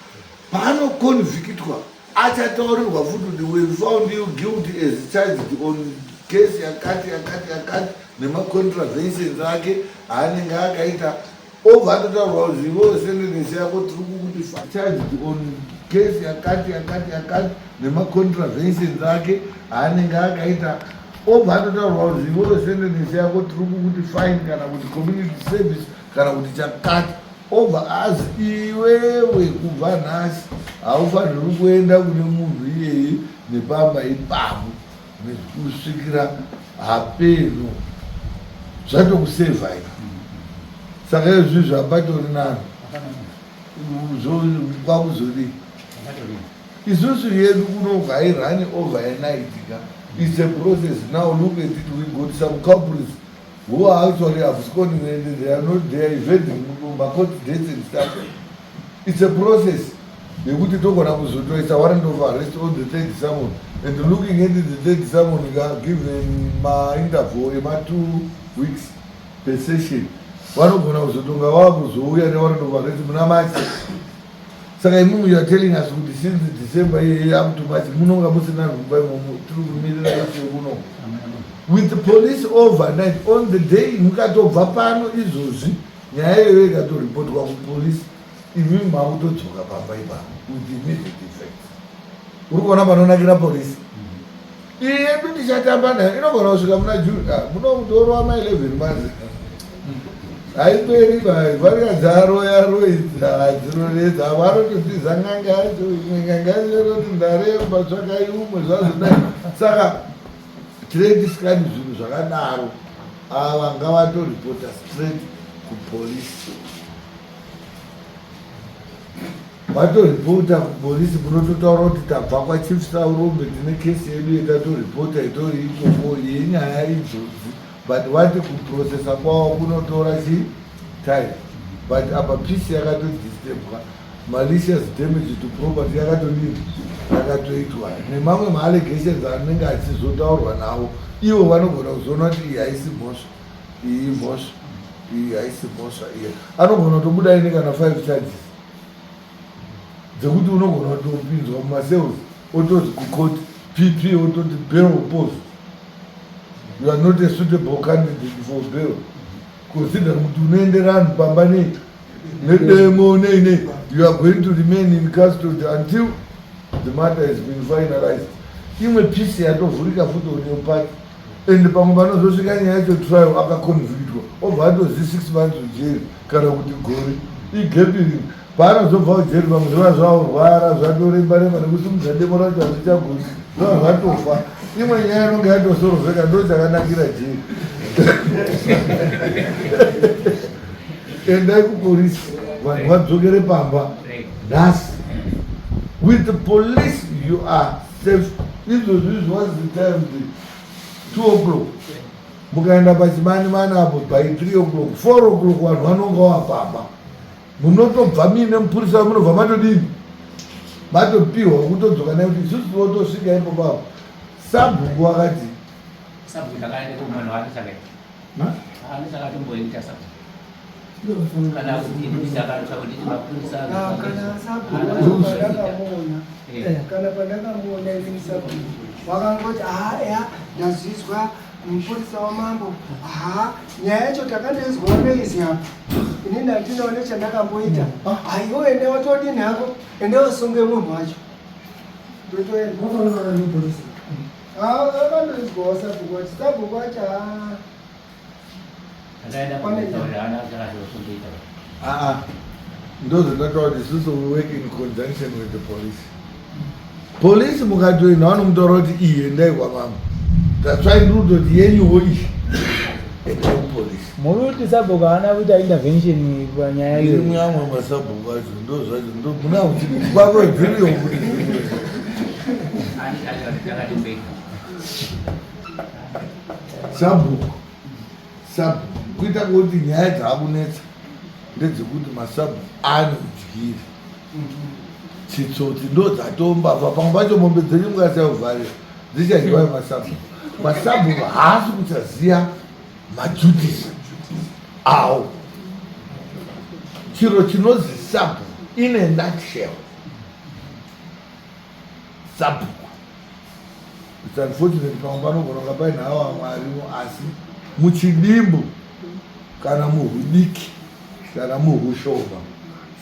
Paanoconvictwa achataurirwa futi kuti we found you guilty as charged on case yakati yakati yakati nemacontraventions ake aanenge akaita obva atotaurwa kuti iwewe sentence yako tiri kukuti charged on case yakati yakati yakati nemacontraventions ake aanenge akaita obva atotaurwa kuti iwewe sentence yako tiri kukuti fine kana kuti community service kana kuti chakati Obva azi iwewe kubva nhasi haufanirwi kuenda kune munhu iyeye nepamba ipapo kusvikira hapeno zvatokusevhai saka izvi zvapatori nani kwakuzodii isusu yedu kuno hairani over a night ka it's a process now look at it we got some culprits who are actually absconding and they are not there evading macourt dates and stuff it's a process yekuti togona kuzotoisa warrant of arrest on the third summon and looking at the third summon ka given mainterval ema 2 weeks per session vanogona kuzotonga vakuzouya newarrant of arrest muna March. Saka imimi you are telling us kuti since December iyeye up to March munonga musina nhumba imomo tiri kumirira issue kuno with the police overnight on the day mukatobva pano izvozvi nyaya iyoyo ikatoripotwa kupolice imimi makutodzoka pamba ipapo with immediate effect. Uri kuona panonakira polisi iyi yedu tichatamba nayo inogona kusvika muna June. Ah, munomutorwa ma 11 months haiperi varikadzaroya roidza hadziroredza avo anototiza n'anga yacho imwe n'anga yacho inoti ndaremba tsvakai umwe zvazodai. Saka tine tisikadi zvinhu zvakadaro. Ava ngavatoripota straight kupolisi vatoripota kupolisi munototaura kuti tabva kwaChief Saurombe tine kesi yedu yetatoripota itori ikoko yenyaya idzodzi but vati kuprocessa kwavo kunotora chi time but apa peace yakatodisturbwa malicious damage to property yakatodini yakatoitwa nemamwe maallegations anenge achizotaurwa navo ivo vanogona kuzoona kuti iyi haisi mhosva iyi mhosva iyi haisi mhosva iye anogona kutobuda ine kana five charges dzekuti unogona kutopinzwa mumacells otozi kucourt pp ototi bail post you are not a suitable candidate for bail consider kuti unoendera vanhu pamba nei nedemo nei nei you are going to remain in custody until the matter has been finalized. Imwe peace yatovhurika futi on your part and pamwe panozosvika nyaya yacho trial akaconvictwa obva atozi 6 months ujeri kana kuti gore igap iri paanozobva ujeri pamwe zviva zvaurwara zvatoremba remba nekusimudza demo racho hazvichagoni zviva zvatofa imwe nyaya inonge yatosorovheka ndo chakanakira jeri. Endai kupolisi vanhu vadzokere pamba nhasi. With the police you are safe. Izvozvi izvi was the time the 2 o'clock mukaenda pachimani mani apo by 3 o'clock 4 o'clock vanhu vanonga wapamba munotobva muine mupurisa munobva matodini matopiwa kutodzoka naye kuti isusu tinotosvika ipo papo sabhuku wakati Sabhuku ndakaenda kumwana wake chakaita haana chakatomboita sabhuku kana kuti ndakatsva kuti mapurisa. Ah, kana sabhuku pandakamuona kana pandakamuona inini sabhuku wakangoti ha ya ndazvizwa mupurisa wamambo ha nyaya yacho takandoizwa neizi apa inini handinawo nechandakamboita haiwo ende watodini hako ende wasunge munhu wacho ndotoenda akandoizwawo sabhuku wacho sabhuku wacho ha. Aa, ndozvandataura kuti isusu we work in conjunction with the police. Police mukatoenda vanomutaura kuti iyi endai kwamambo. That's why ndiri kutoti yenyuwo iyi endai kupolice. Muri kuti sabhuku haana kuita intervention panyaya iyo? Imwe amwe masabhuku acho ndozvacho ndo muna kuti kwako dziriyo kuti sabhuku sabhuku kuita kuti nyaya dzaakunetsa ndedzekuti masabhuku anodyira chitsotsi ndo dzatombavha pamwe pacho mombe dzenyu mukasavharira dzichadyiwa nemasabhuku. Masabhuku haasi kuchaziya maduties awo. Chiro chinozi sabhuku in a nutshell, sabhuku, it's unfortunate pamwe panogona kunga paine hawo amwe arimo, asi muchidimbu kana muhudiki kana muhushoma,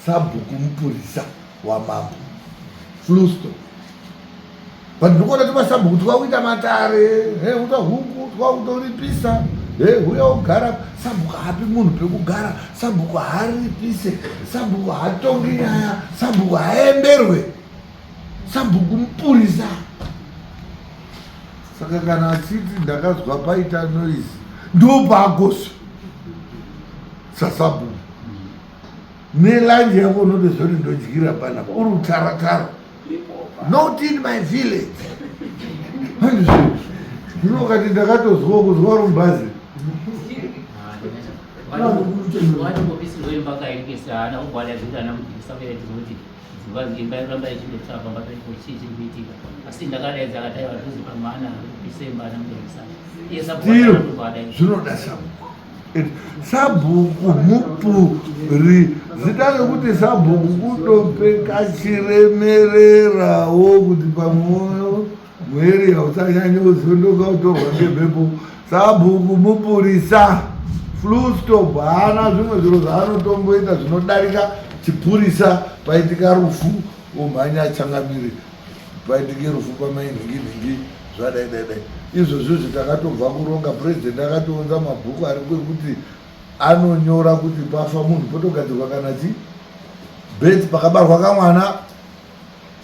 sabhuku mupurisa wamambo, full stop. But ndikuona timasabhuku twakuita matare, he uta huku twakutoripisa, he huya ugara. Sabhuku haapi munhu pekugara, sabhuku haaripise, sabhuku haatongi nyaya, sabhuku haaemberwe, sabhuku mupurisa. Saka kana achiti ndakazwa paita noise, ndopaagoso sasabhuku nelanje yako unotozoti ndodyira panapa uri utaratara. Not in my village. Zvino ukati ndakatozwa kuzwa rumbazi. Watombopisirwa imba kairikisa haana kubhadha ana mudhikisa kuti dzimba imba iramba ichindotsva pamba pepo, chii chiri kuitika? Asi ndakadaidza akati aiwa, tuzi pamwana kupisa imba ana mudhikisa iye. Tiro zvinoda sabhuku. Sabhuku mupuri, zita rekuti sabhuku kutopeka chiremererawo kuti pamwoyo mueria usanyanya uzondoka utorwa ngemhepo. Sabhuku mupurisa, full stop. Haana zvimwe zviro zvaanotomboita zvinodarika chipurisa. Paitika rufu umhanya changamire, paitike rufu pamai nhingi nhingi, zvadai dai dai. Izvozvo izvi takatobva kuronga, purezidendi akatounza mabhuku ari kwekuti anonyora kuti pafa munhu potogadzirwa kana chi birth, pakabarwa kamwana,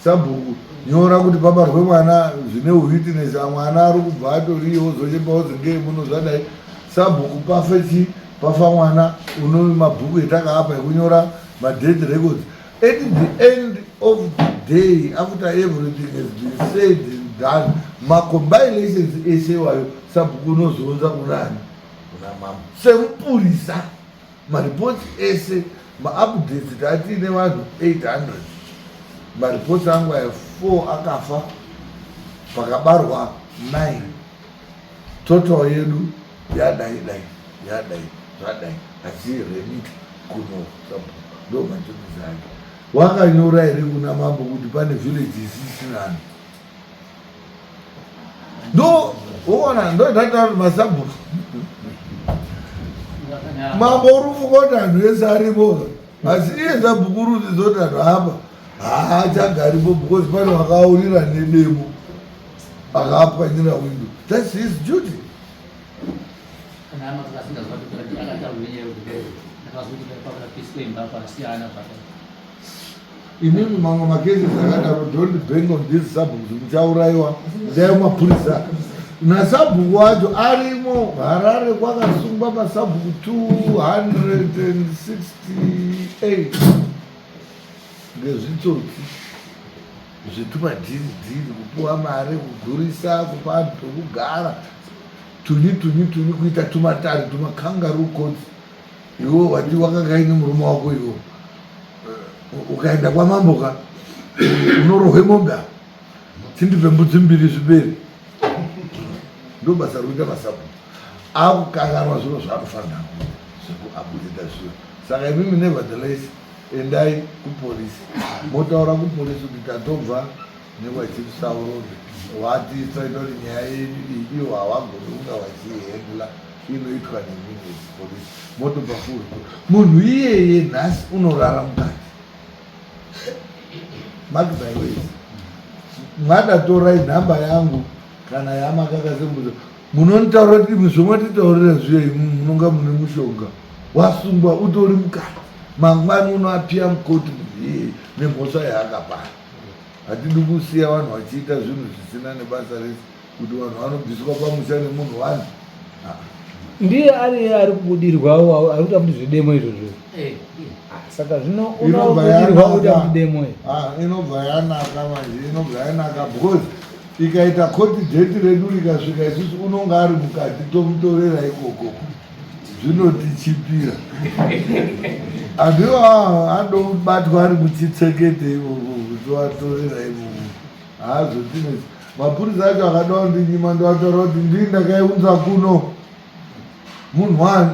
sabhuku nyora kuti pabarwe mwana zvine witness, mwana ari kubva atoriyo, ozochepa ozi ngei muno zvadai. Sabhuku pafe chi pafa mwana, uno mabhuku etakaapa ekunyora madeath records. At the end of the day, after everything has been said and done, macompilations ese iwayo sabhuku unozounza kunani? Kuna mambo semupurisa. Mareports ese, maupdates, tatiine vanhu 800, mareports angu aya 4 akafa, pakabarwa 9, total yedu yadai dai yadai zvadai, achiremita kuno sabhuku. Ndo maduties ake. Wakanyora here kuna mambo kuti pane village isisinani? Ndo uona ndo ndataura kuti masabhuku, mambo uri kufunga kuti anhu ese aripo, asi iye sabhuku uri kuzoti anhu apa haachagaripo because pane vakaurira nedemo akapwanyira window. That's his duty. Kana hama dzakasingazwa kuti akataura nenyaya yekuti ndakazoti pakapiswa imba pasiyana zvakati. Inini mamwe macases akadaro, don't bank on these sabhukus, muchaurayiwa. Ndaiyo mapurisa nasabhuku wacho arimo. Harare kwakasungwa masabhuku 268 ngezvitsotsi zvetumadhiri dhiri, kupuwa mari, kugurisa, kupa vanhu pekugara, tunyi tunyi tunyi, kuita tumatare tumakangaroo courts. Iwe wati wakanga ine murume wako, iwo ukaenda kwamambo ka, unorohwe mombe apa, chindipe mbudzi mbiri zviperi. Ndo basa rikuita masabhuku, akukanganwa zviro zvaanofanira kuita zvekuupdata zviro. Saka imimi nevertheless endai kupolisi, motaura kupolisi kuti tatobva nekwaChief Saurombe, watisaita kuti nyaya yedu iyi ivo havagoni kunga vachihandla, inoitwa neminutes police. Motopa full report. Munhu iyeye nhasi unorara mukati, mark my words. Mwada torai nhamba yangu kana yamakakasembuza. Munonitaura kuti imwi zvomatitaurira zviya imwi munonga mune mushonga wasungwa utori mukati mangwani unoapiya mukoti munhu iyeye nemhosva yaakapara. Hatidi kusiya vanhu vachiita zvinhu zvisina nebasa rese kuti vanhu vanobviswa pamusha nemunhu wani. Ndiye ari ari kubudirwawo ari kuita futi zvedemo izvozvo. Eh, ah, saka zvino unobudirwa kuita futi demo. Ah, inobva yanaka manje inobva yanaka because ikaita koti date redu rikasvika isusu unonga ari mukati tomutorera ikoko zvinotichipira andiwo andobatwa ari muchitsekete ikoko tovatorera ikoko haazotinetsi mapurisa acho akada kundinyima ndoataura kuti ndii ndakaiunza kuno munhu wani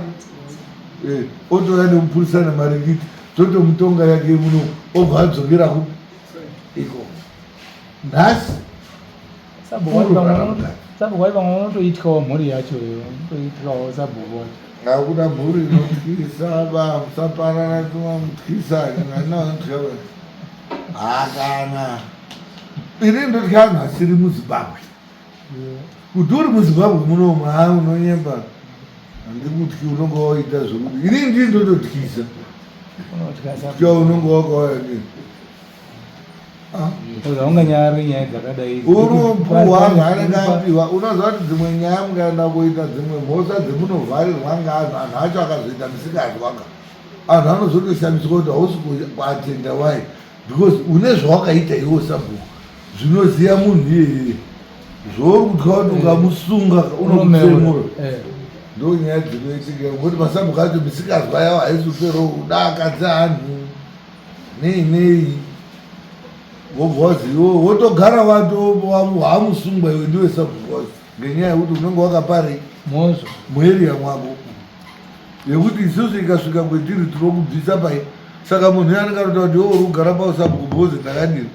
eh, otouya nemupurisa nemarikiti totomutonga yake muno obva adzokera kupi ikoko nhasi sabhuku wai vamwe vanotoityawo mhuri yacho iyo vanotoityawo sabhuku wacho hakuna mhuri inotyisa ba musaparara timamutyisa anotya hakana ini ndotya anhu asiri muzimbabwe kuti uri muzimbabwe munomu ha unonyemba handikutyi unonga waita zvekuti ini ndii ndototyisa tya unonga wakauya nii Haunganyari nyaya dzakadai. Unopuhwa zvaanenge apiwa. Unoziva kuti dzimwe nyaya mukaenda kuita dzimwe mhosva dzemunovharirwa ngaanhu anhu acho akazoita misikanzwa ka anhu anozotoshamiswa kuti hausi kuatenda why because une zvawakaita iwo sabhuku zvinoziva munhu iyeye zvouri kutya kuti ukamusunga unokutsemura eh. ndo nyaya dzinoitika ngokuti masabhuku acho misikanzwa yawo haisi kupero udakadza anhu nei nei wobva wazi iwe wotogara wamusungwa iwe ndiwe sabhuku wacho ngenyaya yekuti unenge wakaparei mhosva mueriya mwako yekuti isusu ikasvika kwetiri tinokubvisa pai saka munhu uyo anenge anotaura kuti iwe uri kugara pausabhuku because ndakadini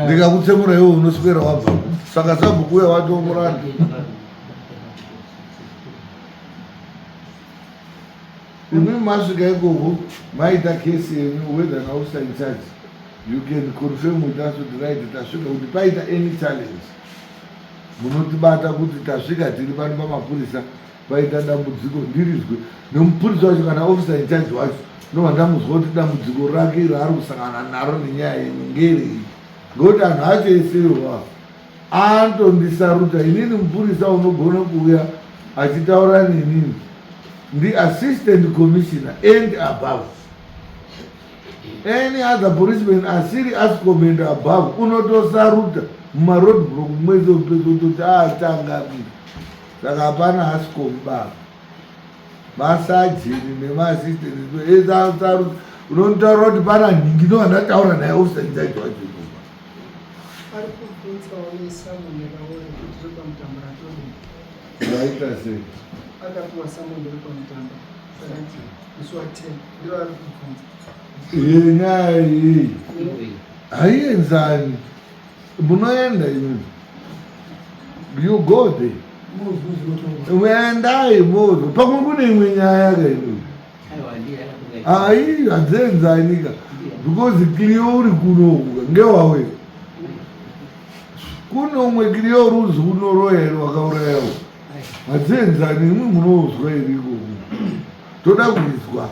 ndikakutsemura iwe unoswera wabvapo saka sabhuku uya watomuranda Imi masvika ikoko maita case yenyu with an officer in charge you can confirm with us kuti right tasvika kuti paita any challenge munotibata kuti tasvika tiri pano pamapurisa paita dambudziko ndirizwe nemupurisa wacho kana officer in charge wacho ndobva ndamuzwa kuti dambudziko rake raari kusangana naro nenyaya yenyu ngerei ngekuti anhu acho esewa Antondisaruta inini mupurisa unogona kuuya achitaura nenini ndi assistant commissioner and above any other policeman asiri ascom and above unotosaruta mumaroad block mwese upedza utoti atangamira saka hapana ascom baba masajeni nemaassistant ese asaruta unotaura kuti pana nhingi ndovandataura naye officer in charge wacho Ari kubvunzawo nesamoni yakaora kuti rekwamutambara todii. Vaita sei? Akapiwa samoni rekwamutamba rakati musi wa 10 ndiro ari kubvunza. Iyi nyaya iyi haienzani. Munoenda imi. You go there. Endai mozo. Pamwe kune imwe nyaya ka imi. Ai hadzienzani ka because Clio uri kuno uku ngewawe kune umwe Clio ruzi unoroya here wakaurayawo hadzienzani imwi munozwa here ikoko toda kuizwa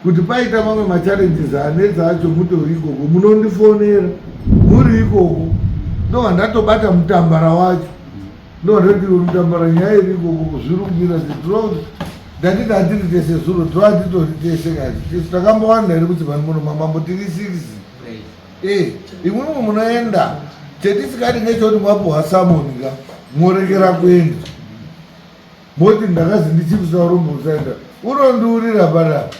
kuti paita mamwe machallenges anetsa acho mutori ikoko munondifonera muri ikoko ndobva ndatobata mutambara wacho ndobva ndati mutambara nyaya iri ikoko zviri kumira sei ndati tatiri tese zuro tova titori tese kazi tisu takambowanda here kuti vanhu muno mamambo tiri six e imwimwe munoenda chetisikati ngechekuti mwapuhwa samoni ka morekera kuenda moti ndakazi ndichikusa urombo usaenda unondiurira panapa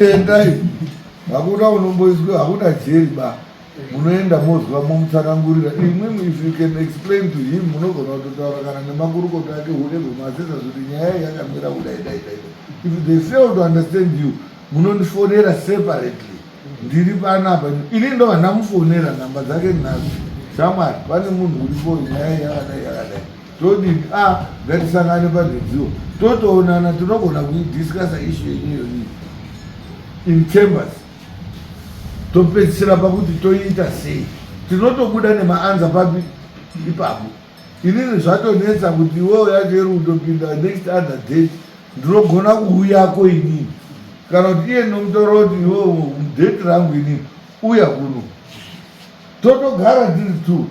endai hakuna unomboiswa hakuna jeri ba munoenda mozwa momutsanangurira imwimwi if you can explain to him munogona kutotaura kana nemakurukota ake whoever maasesa kuti nyaya iyi yakamira kudai dai dai if they fail to understand you munondifonera separately ndiri panapa ini ndobva ndamufonera nhamba dzake nhasi shamwari pane munhu uripo nyaya yakadai yakadai todini a ah, ngatisangane panhedziwo totoonana tinogona kuidiscussa issue yenyu iyoyi in chambers topedzisira pakuti toiita sei tinotobuda nemaanza papi Ipapo inini zvatonetsa kuti iwewo yacho iri kutopinda next other date, ndinogona kuuyako inini, kana kuti iye ndinomutora kuti iwewo date rangu inini uya kuno, totogara tiri two.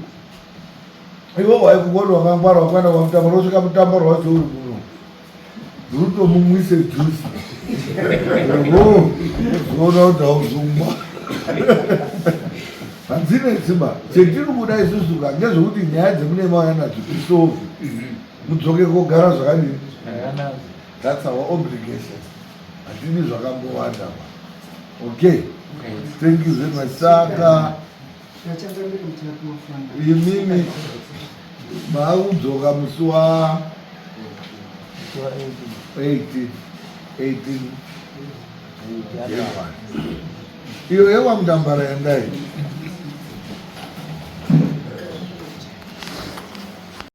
Iwe waikugona wakangwara, wakaenda kwamutambaro, wosvika mutambaro wacho uri kuno, ndinotomumwise juice, uzoona kuti hauzumwa. Handine simba. Chetiri kuda isusu ka ngezvekuti nyaya dzemune mauya nadzo tisolve, mudzoke kogara zvakadini. That's our obligation. Hatidi zvakambowanda ba. Okay, thank you very much. Saka imimi maakudzoka musi wa 18, 18 January. Iyo yekwamutambara yandai.